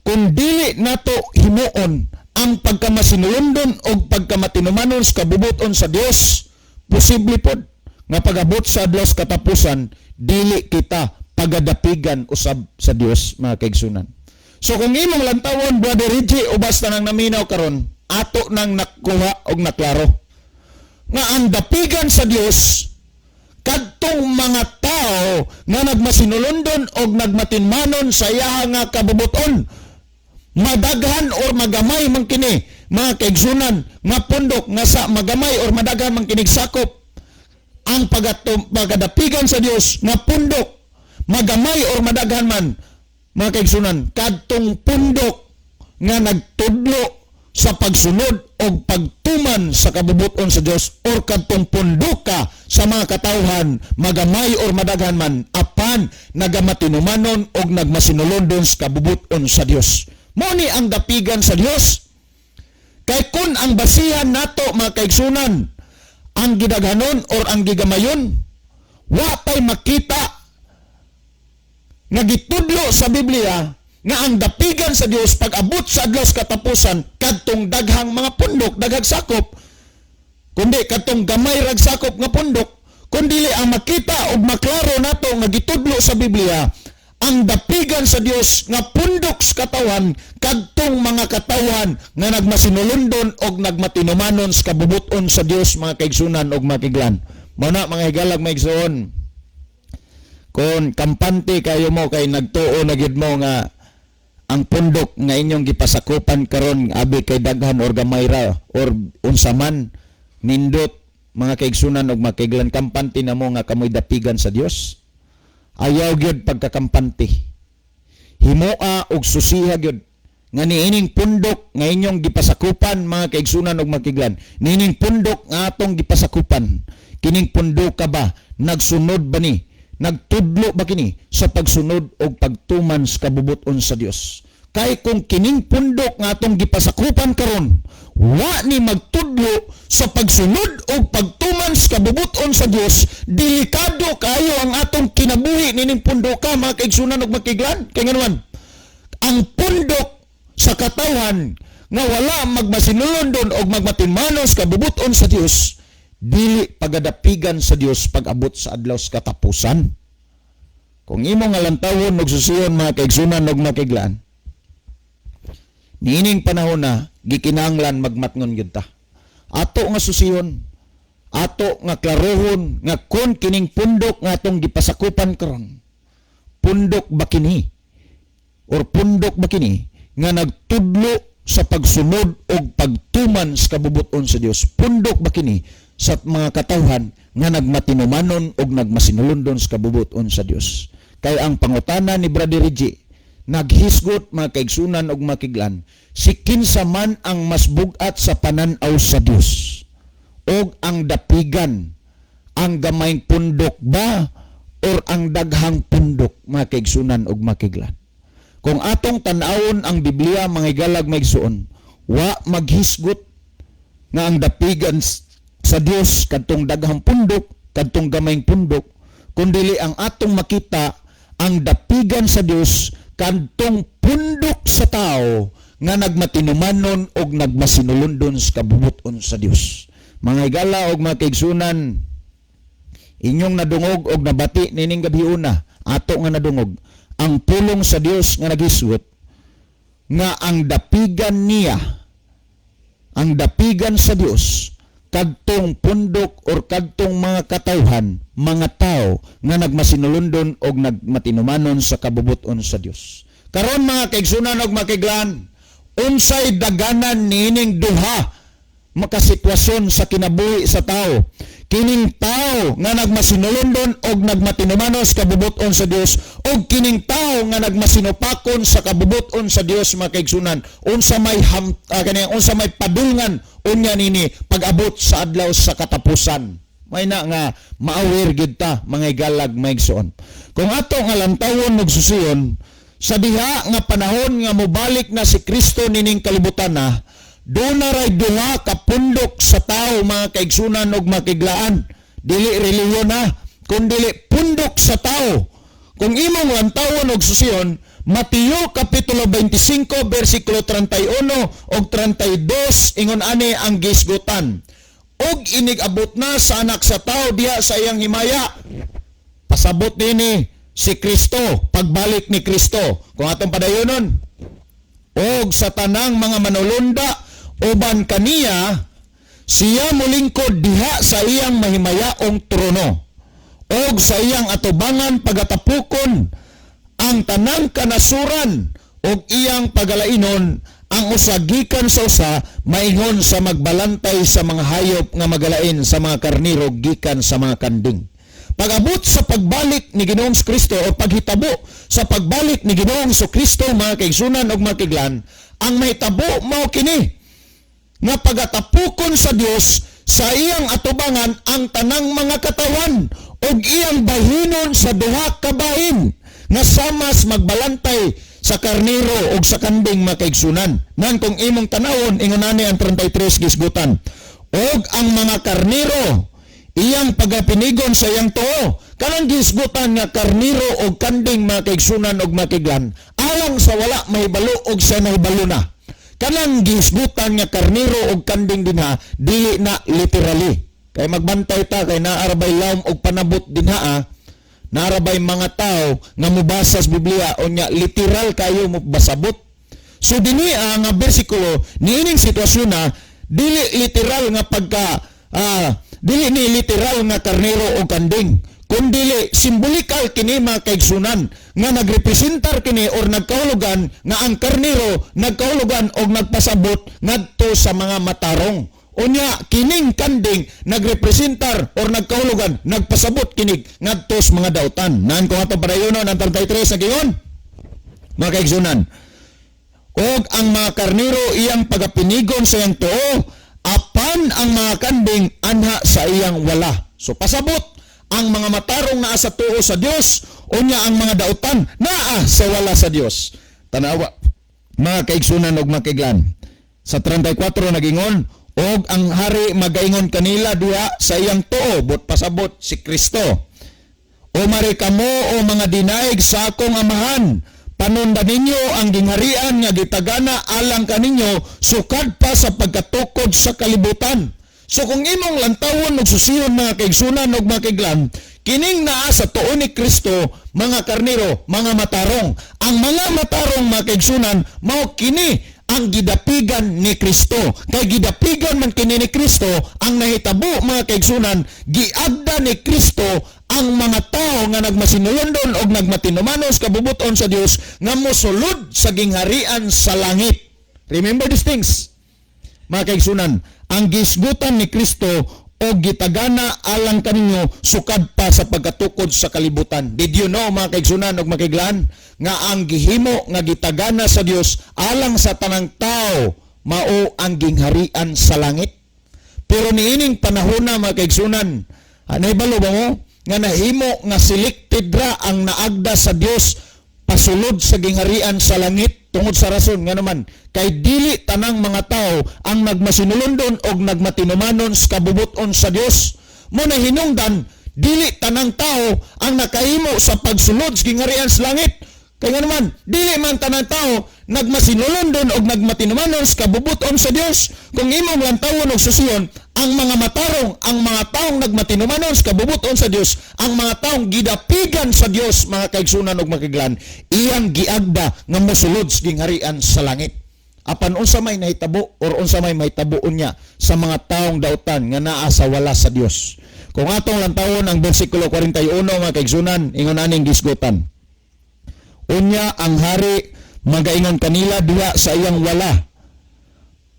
kung dili nato himuon ang pagkamasinulundon o pagkamatinumanon sa kabubuton sa Dios, posible pod nga pag-abot sa adlaw sa katapusan, dili kita pagadapigan usab sa Dios, mga kaigsunan. So kung imong lantawon, Brother Reggie, o basta nang naminaw karon, ato nang nakuha og naklaro nga ang dapigan sa Dios kadtong mga tao nga nagmasinulundon og nagmatinmanon sa iyaha nga kabubuton, madaghan or magamay man kini, mga kaigsunan, nga pundok, nga sa magamay or madaghan man kinig sakop, ang pagadapigan sa Dios nga pundok, magamay or madaghan man, mga kaigsunan, kadtong pundok nga nagtudlo sa pagsunod o pagtuman sa kabubuton sa Dios or kadtong pundoka sa mga katawhan, magamay or madaghan man, apan nagamatinumanon og nagmasinulondon sa kabubuton sa Dios. Mo ni ang dapigan sa Dios. Kay kun ang basihan nato, mga kaigsunan, ang gidaghanon or ang gigamayon, wa tay makita nga gitudlo sa Biblia nga ang dapigan sa Dios pag abot sa adlaw sa katapusan kadtong daghang mga pundok, daghang sakop, kundi kadtong gamay rag sakop nga pundok, kundi ang makita ug maklaro nato nga gitudlo sa Biblia, ang dapigan sa Dios nga pundok sa katawan kadtong mga katawan nga nagmasinulundon og nagmatinumanon sa kabubuton sa Dios, mga kaigsunan og makiglan. Mao na, mga higalag, maigsoon, kung kampante kayo mo kay nagtuo na gid mo nga ang pundok nga inyong gipasakupan karon abi kay daghan or gamay ra or unsa man nindot, mga kaigsunan og makiglan, kampante na mo nga kamoy dapigan sa Dios, ayaw gyud pagkakampante. Himoa og susiha gyud nga niining pundok nga inyong gipasakupan, mga kaigsunan og makiglan, niining pundok nga atong gipasakupan, kining pundok ka ba nagsunod ba ni, nagtudlo ba kini sa pagsunod og pagtuman sa kabubuton sa Dios? Kay kung kining pundok nga atong gipasakupan karon wa ni magtudlo sa pagsunod og pagtuman sa kabubuton sa Dios, delikado kayo ang atong kinabuhi nining pundoka, mga kaigsunan og makiglan. Kay nganuman, ang pundok sa katawan nga wala magmasinulondon og magmatinmanos kabubuton sa Dios, dili pagadapigan sa Dios pag-abot sa adlaw sa katapusan. Kung imo nga lantawon og susiyon, mga kaigsunan og makiglan, niining panahon na gikinahanglan magmatngon gyud ta. Ato nga susiyon, ato nga klarohon nga kun kining pundok nga atong gipasakupan karon, pundok ba kini or pundok ba kini nga nagtudlo sa pagsunod og pagtuman sa kabubuton sa Dios? Pundok ba kini sa mga katawhan nga nagmatinumanon og nagmasinulundon sa kabubuton sa Dios? Kay ang pangutana ni Brother Reggie, naghisgot, mga kaigsunan og makiglan, si kinsa man ang mas bugat sa pananaw sa Dios og ang dapigan, ang gamayng pundok ba or ang daghang pundok, mga kaigsunan og makiglan? Kung atong tan-awon ang Biblia, mga higalag, maigsuon, wa maghisgot nga ang dapigan sa Dios kadtong daghang pundok, kadtong gamayng pundok, kundili ang atong makita, ang dapigan sa Dios kadtong pundok sa tao nga nagmatinumanon og nagmasinulundon sa kabubuton sa Dios. Mga higala og mga kaigsunan, inyong nadungog og nabati nining gabiuna, ato nga nadungog ang pulong sa Dios nga naghisgot nga ang dapigan niya, ang dapigan sa Dios kadtong pundok or kadtong mga katawhan, mga tao nga nagmasinulundon og nagmatinumanon sa kabubuton sa Dios. Karon, mga kaigsunan og makiglan, unsay daganan niining duha makasitwasyon sa kinabuhi sa tao. Kining tao nga nagmasinulondon og nagmatinumanos kabubuton sa Dios og kining tao nga nagmasinupakon sa kabubuton sa Dios, mga kaigsunan, unsa may unsa may padulngan unya nini pag-abot sa adlaw sa katapusan. May na nga ma-aware gid ta, mga igalag, mga igsoon. Kung ato nga lantawon og susiyon sa diha nga panahon nga mobalik na si Kristo nining kalibutan na, doon na ray duha ka pundok sa tao, mga kaigsunan og makiglaan. Dili relihiyon na, kundili pundok sa tao. Kung imong lantawon og susiyon, Mateo Kapitulo 25 versikulo 31 og 32, ingon ani ang gisgutan. "Og inig-abot na sa Anak sa Tao diha sa iyang himaya." Pasabot nini si Kristo, pagbalik ni Kristo. Kung atong padayonon, "Og sa tanang mga manulunda uban kaniya, siya mulingkod diha sa iyang mahimayaong trono og sa iyang atubangan pagatapukon ang tanang kanasuran og iyang pagalainon ang usa gikan sa usa, maingon sa magbalantay sa mga hayop nga magalain sa mga karniro gikan sa mga kanding." Pag-abot sa pagbalik ni Ginoong Kristo o paghitabo sa pagbalik ni Ginoong Kristo, mga kaigsunan ug mga kiglan, ang mahitabo mao kini nga pagatapukon sa Dios sa iyang atubangan ang tanang mga katawan ug iyang bahinon sa duha ka bahin nga samas magbalantay sa karniro ug sa kanding, mga kaigsunan. Nan kung imong tanawon, ingon ani ang 33 gisgutan. "Og ang mga karniro iyang pagapinigon sa iyang tuo." Kanang gisgutan nga karniro og kanding, mga kaigsunan og makiglan, alang sa wala mahibalo og sa nahibalo na. Kanang gisgutan nga karniro og kanding dinha, dili na literally. Kay magbantay ta kay naarabay lawom og panabot dinha ah. Naarabay mga tao nga mobasa sa Biblia unya literal kayo mo basabot. So dinhi nga bersikulo niining sitwasyon na dili literal nga pagka dili ni literal nga karnero o kanding, kundili simbolikal kini, mga kaigsunan, nga nagrepresentar kini or nagkahulugan nga ang karnero nagkahulugan og nagpasabot ngadto sa mga matarong. Unya kining kanding nagrepresentar or nagkahulugan nagpasabot kinig ngadto sa mga dautan. Nan kung ato padayonon ang 33 sa giyon, mga kaigsunan, "Og ang mga karnero iyang pagapinigon sa iyang tuo, apan ang mga kanding anha sa iyang wala." So pasabot ang mga matarong naa sa tuo sa Dios, unya ang mga dautan naa sa wala sa Dios. Tanawa, mga kaigsunan og makiglan. Sa 34 nagingon, "Og ang hari magaingon kanila diha sa iyang tuo," but pasabot si Kristo. "Umari kamo, o mga dinaig sa akong Amahan, panundan ninyo ang gingharian nga gitagana alang kaninyo sukad pa sa pagkatukod sa kalibutan." So kung imong lantawon og susiyon, mga kaigsunan og mga kaiglan, kining naa sa tuo ni Kristo, mga karnero, mga matarong. Ang mga matarong, mga kaigsunan, mao kini ang gidapigan ni Kristo. Kay gidapigan man kini ni Kristo, ang nahitabo, mga kaigsunan, giagda ni Kristo ang mga tao nga nagmasinulondon og nagmatinumanos kabubuton sa Dios nga mosulod sa gingharian sa langit. Remember these things, mga kaigsunan, ang gisgutan ni Kristo o gitagana alang kaninyo sukad pa sa pagkatukod sa kalibutan. Did you know, mga kaigsunan ug makiglan, nga ang gihimo nga gitagana sa Dios alang sa tanang tao mao ang gingharian sa langit? Pero niining panahon na, mga kaigsunan, nahibalo ba mo nga nahimo nga selected ra ang naagda sa Dios pasulod sa gingharian sa langit, tungod sa rason nga naman kay dili tanang mga tao ang nagmasinulondon og nagmatinumanon sa kabubuton sa Dios? Mo na hinungdan dili tanang tao ang nakahimo sa pagsulod sa gingharian sa langit. Kay nga naman dili man tanang tao nagmasinulondon og nagmatinumanon sa kabubuton sa Dios. Kung imong lantawon og susiyon, ang mga matarong, ang mga taong nagmatinumanon sa kabubuton sa Dios, ang mga taong gidapigan sa Dios, mga kaigsunan ug makiglan, iyang giagda nga mosulod sa gingharian sa langit. Apan unsa may nahitabo or unsa may mahitabo unya sa mga taong dautan nga naa sa wala sa Dios? Kung atong lantawon ang bersikulo 41, mga kaigsunan, ingon aning gisgutan. "Unya ang hari magaingon kanila diha sa iyang wala.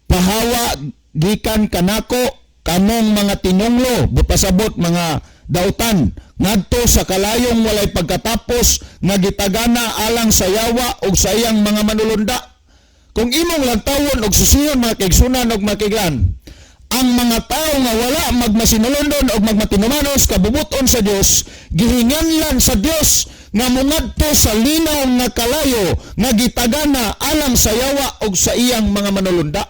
Pahawa Gikan kanako kamong mga tinunglo, bupasabot mga dautan, ngadto sa kalayong walay pagkatapos nga gitagana alang sa yawa ug sa iyang mga manulunda. Kung imong lantawon og susiyon, mga kaigsunan og makiglan, ang mga tao nga wala magmasinulondon og magmatinumanon sa kabubuton sa Dios, gihinganlan sa Dios nga mongadto sa linaw nga kalayo nga gitagana alang sa yawa og sa iyang mga manulunda.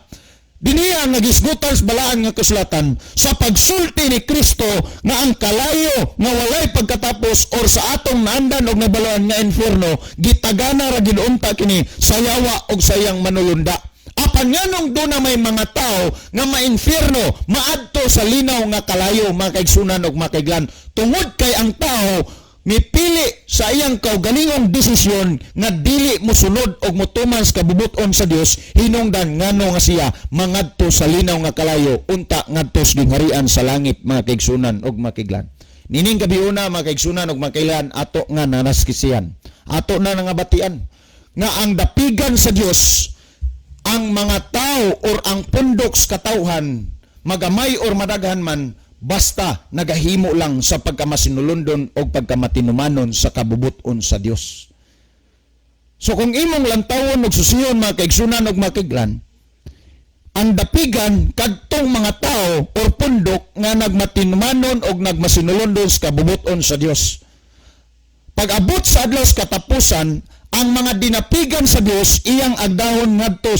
Diniya nga gisgutan sa balaan nga kasulatan sa pagsulti ni Kristo nga ang kalayo nga walay pagkatapos or sa atong naandan og nabaluan nga infierno, gitagana ra gid unta kini sa yawa og sa iyang manulunda. Apan nganong duna may mga tao nga ma-infierno, maadto sa linaw nga kalayo, mga kaigsunan og makaiglan? Tungod kay ang tao mipili sa iyang kaugalingong desisyon nga dili mosunod og motuman sa kabubuton sa Dios, hinungdan ngano nga siya mangadto sa linaw nga kalayo unta ngadto sa gingharian sa langit, mga kaigsunan og makiglan. Nining gabiuna, mga kaigsunan og makailan, ato nga nanaskisian, ato na nangabatian nga ang dapigan sa Dios ang mga tao or ang pundok sa katawhan, magamay or madaghan man, basta nagahimo lang sa pagkamasinulondon o pagkamatinumanon sa kabubuton sa Dios. So kung imong lantawon og susiyon, mga kaigsunan og makiglan, ang dapigan kadtong mga tao or pundok nga nagmatinumanon og nagmasinulondon sa kabubuton sa Dios. Pag-abot sa adlaw sa katapusan, ang mga dinapigan sa Dios iyang agdahon ngadto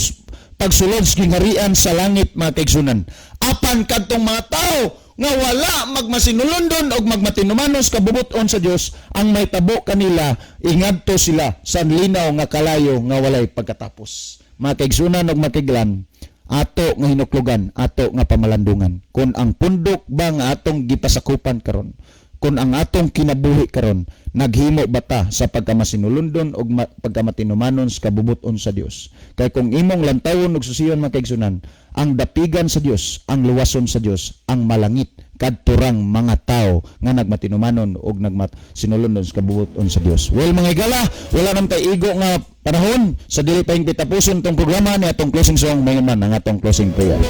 pagsulod sa gingharian sa langit, mga kaigsunan. Apan kadtong mga tao nga wala magmasinulondon og magmatinumanon sa kabubuton sa Dios, ang mahitabo kanila, ingadto sila sa linaw nga kalayo nga walay pagkatapos. Mga kaigsunan og makiglan, ato nga hinuklugan, ato nga pamalandungan kung ang pundok ba nga atong gipasakupan karon, kung ang atong kinabuhi karon naghimo bata sa pagkamasinulondon og pagkamatinumanon sa kabubuton sa Dios. Kay kung imong lantawon og susiyon, mga kaigsunan, ang dapigan sa Dios, ang luwason sa Dios, ang malangit kadturang mga tao nga nagmatinumanon og nagmasinulondon sa kabubuton sa Dios. Well, mga higala, wala nang tay igo nga panahon sa dili pa tapuson tong programa ni atong closing song, mayon man ang atong closing prayer.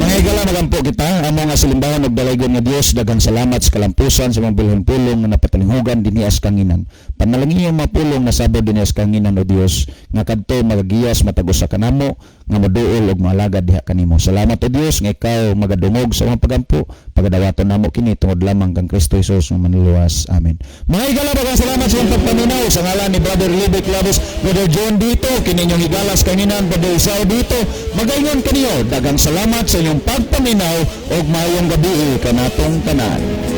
Mga higala, magampo kita. Amo nga salimbahon og dalaygon nga Dios, daghang salamat sa kalampusan sa mga bilhong pulong nga napatalinghugan dinhi sa kanginan. Panalangin ang mga pulong nga sabod dinhi sa kanginan, o Dios, nga kadto magagiyas matag usa kanamo nga moduol og moalagad diha kanimo. Salamat, o Dios, nga ikaw magadungog sa mga pagampo. Pagadawaton namo kini tungod lamang kang Kristo Jesus nga manluluwas. Amen. Mga higala, daghang salamat sa inyong pagpaminaw sa ngalan ni Brother Libby Clavis, Brother John dito, kini inyong higala sa kanginan, Brother Isao dito. Magaingon kaniyo, daghang salamat sa inyong pagpaminaw og maayong gabi kanatong tanan.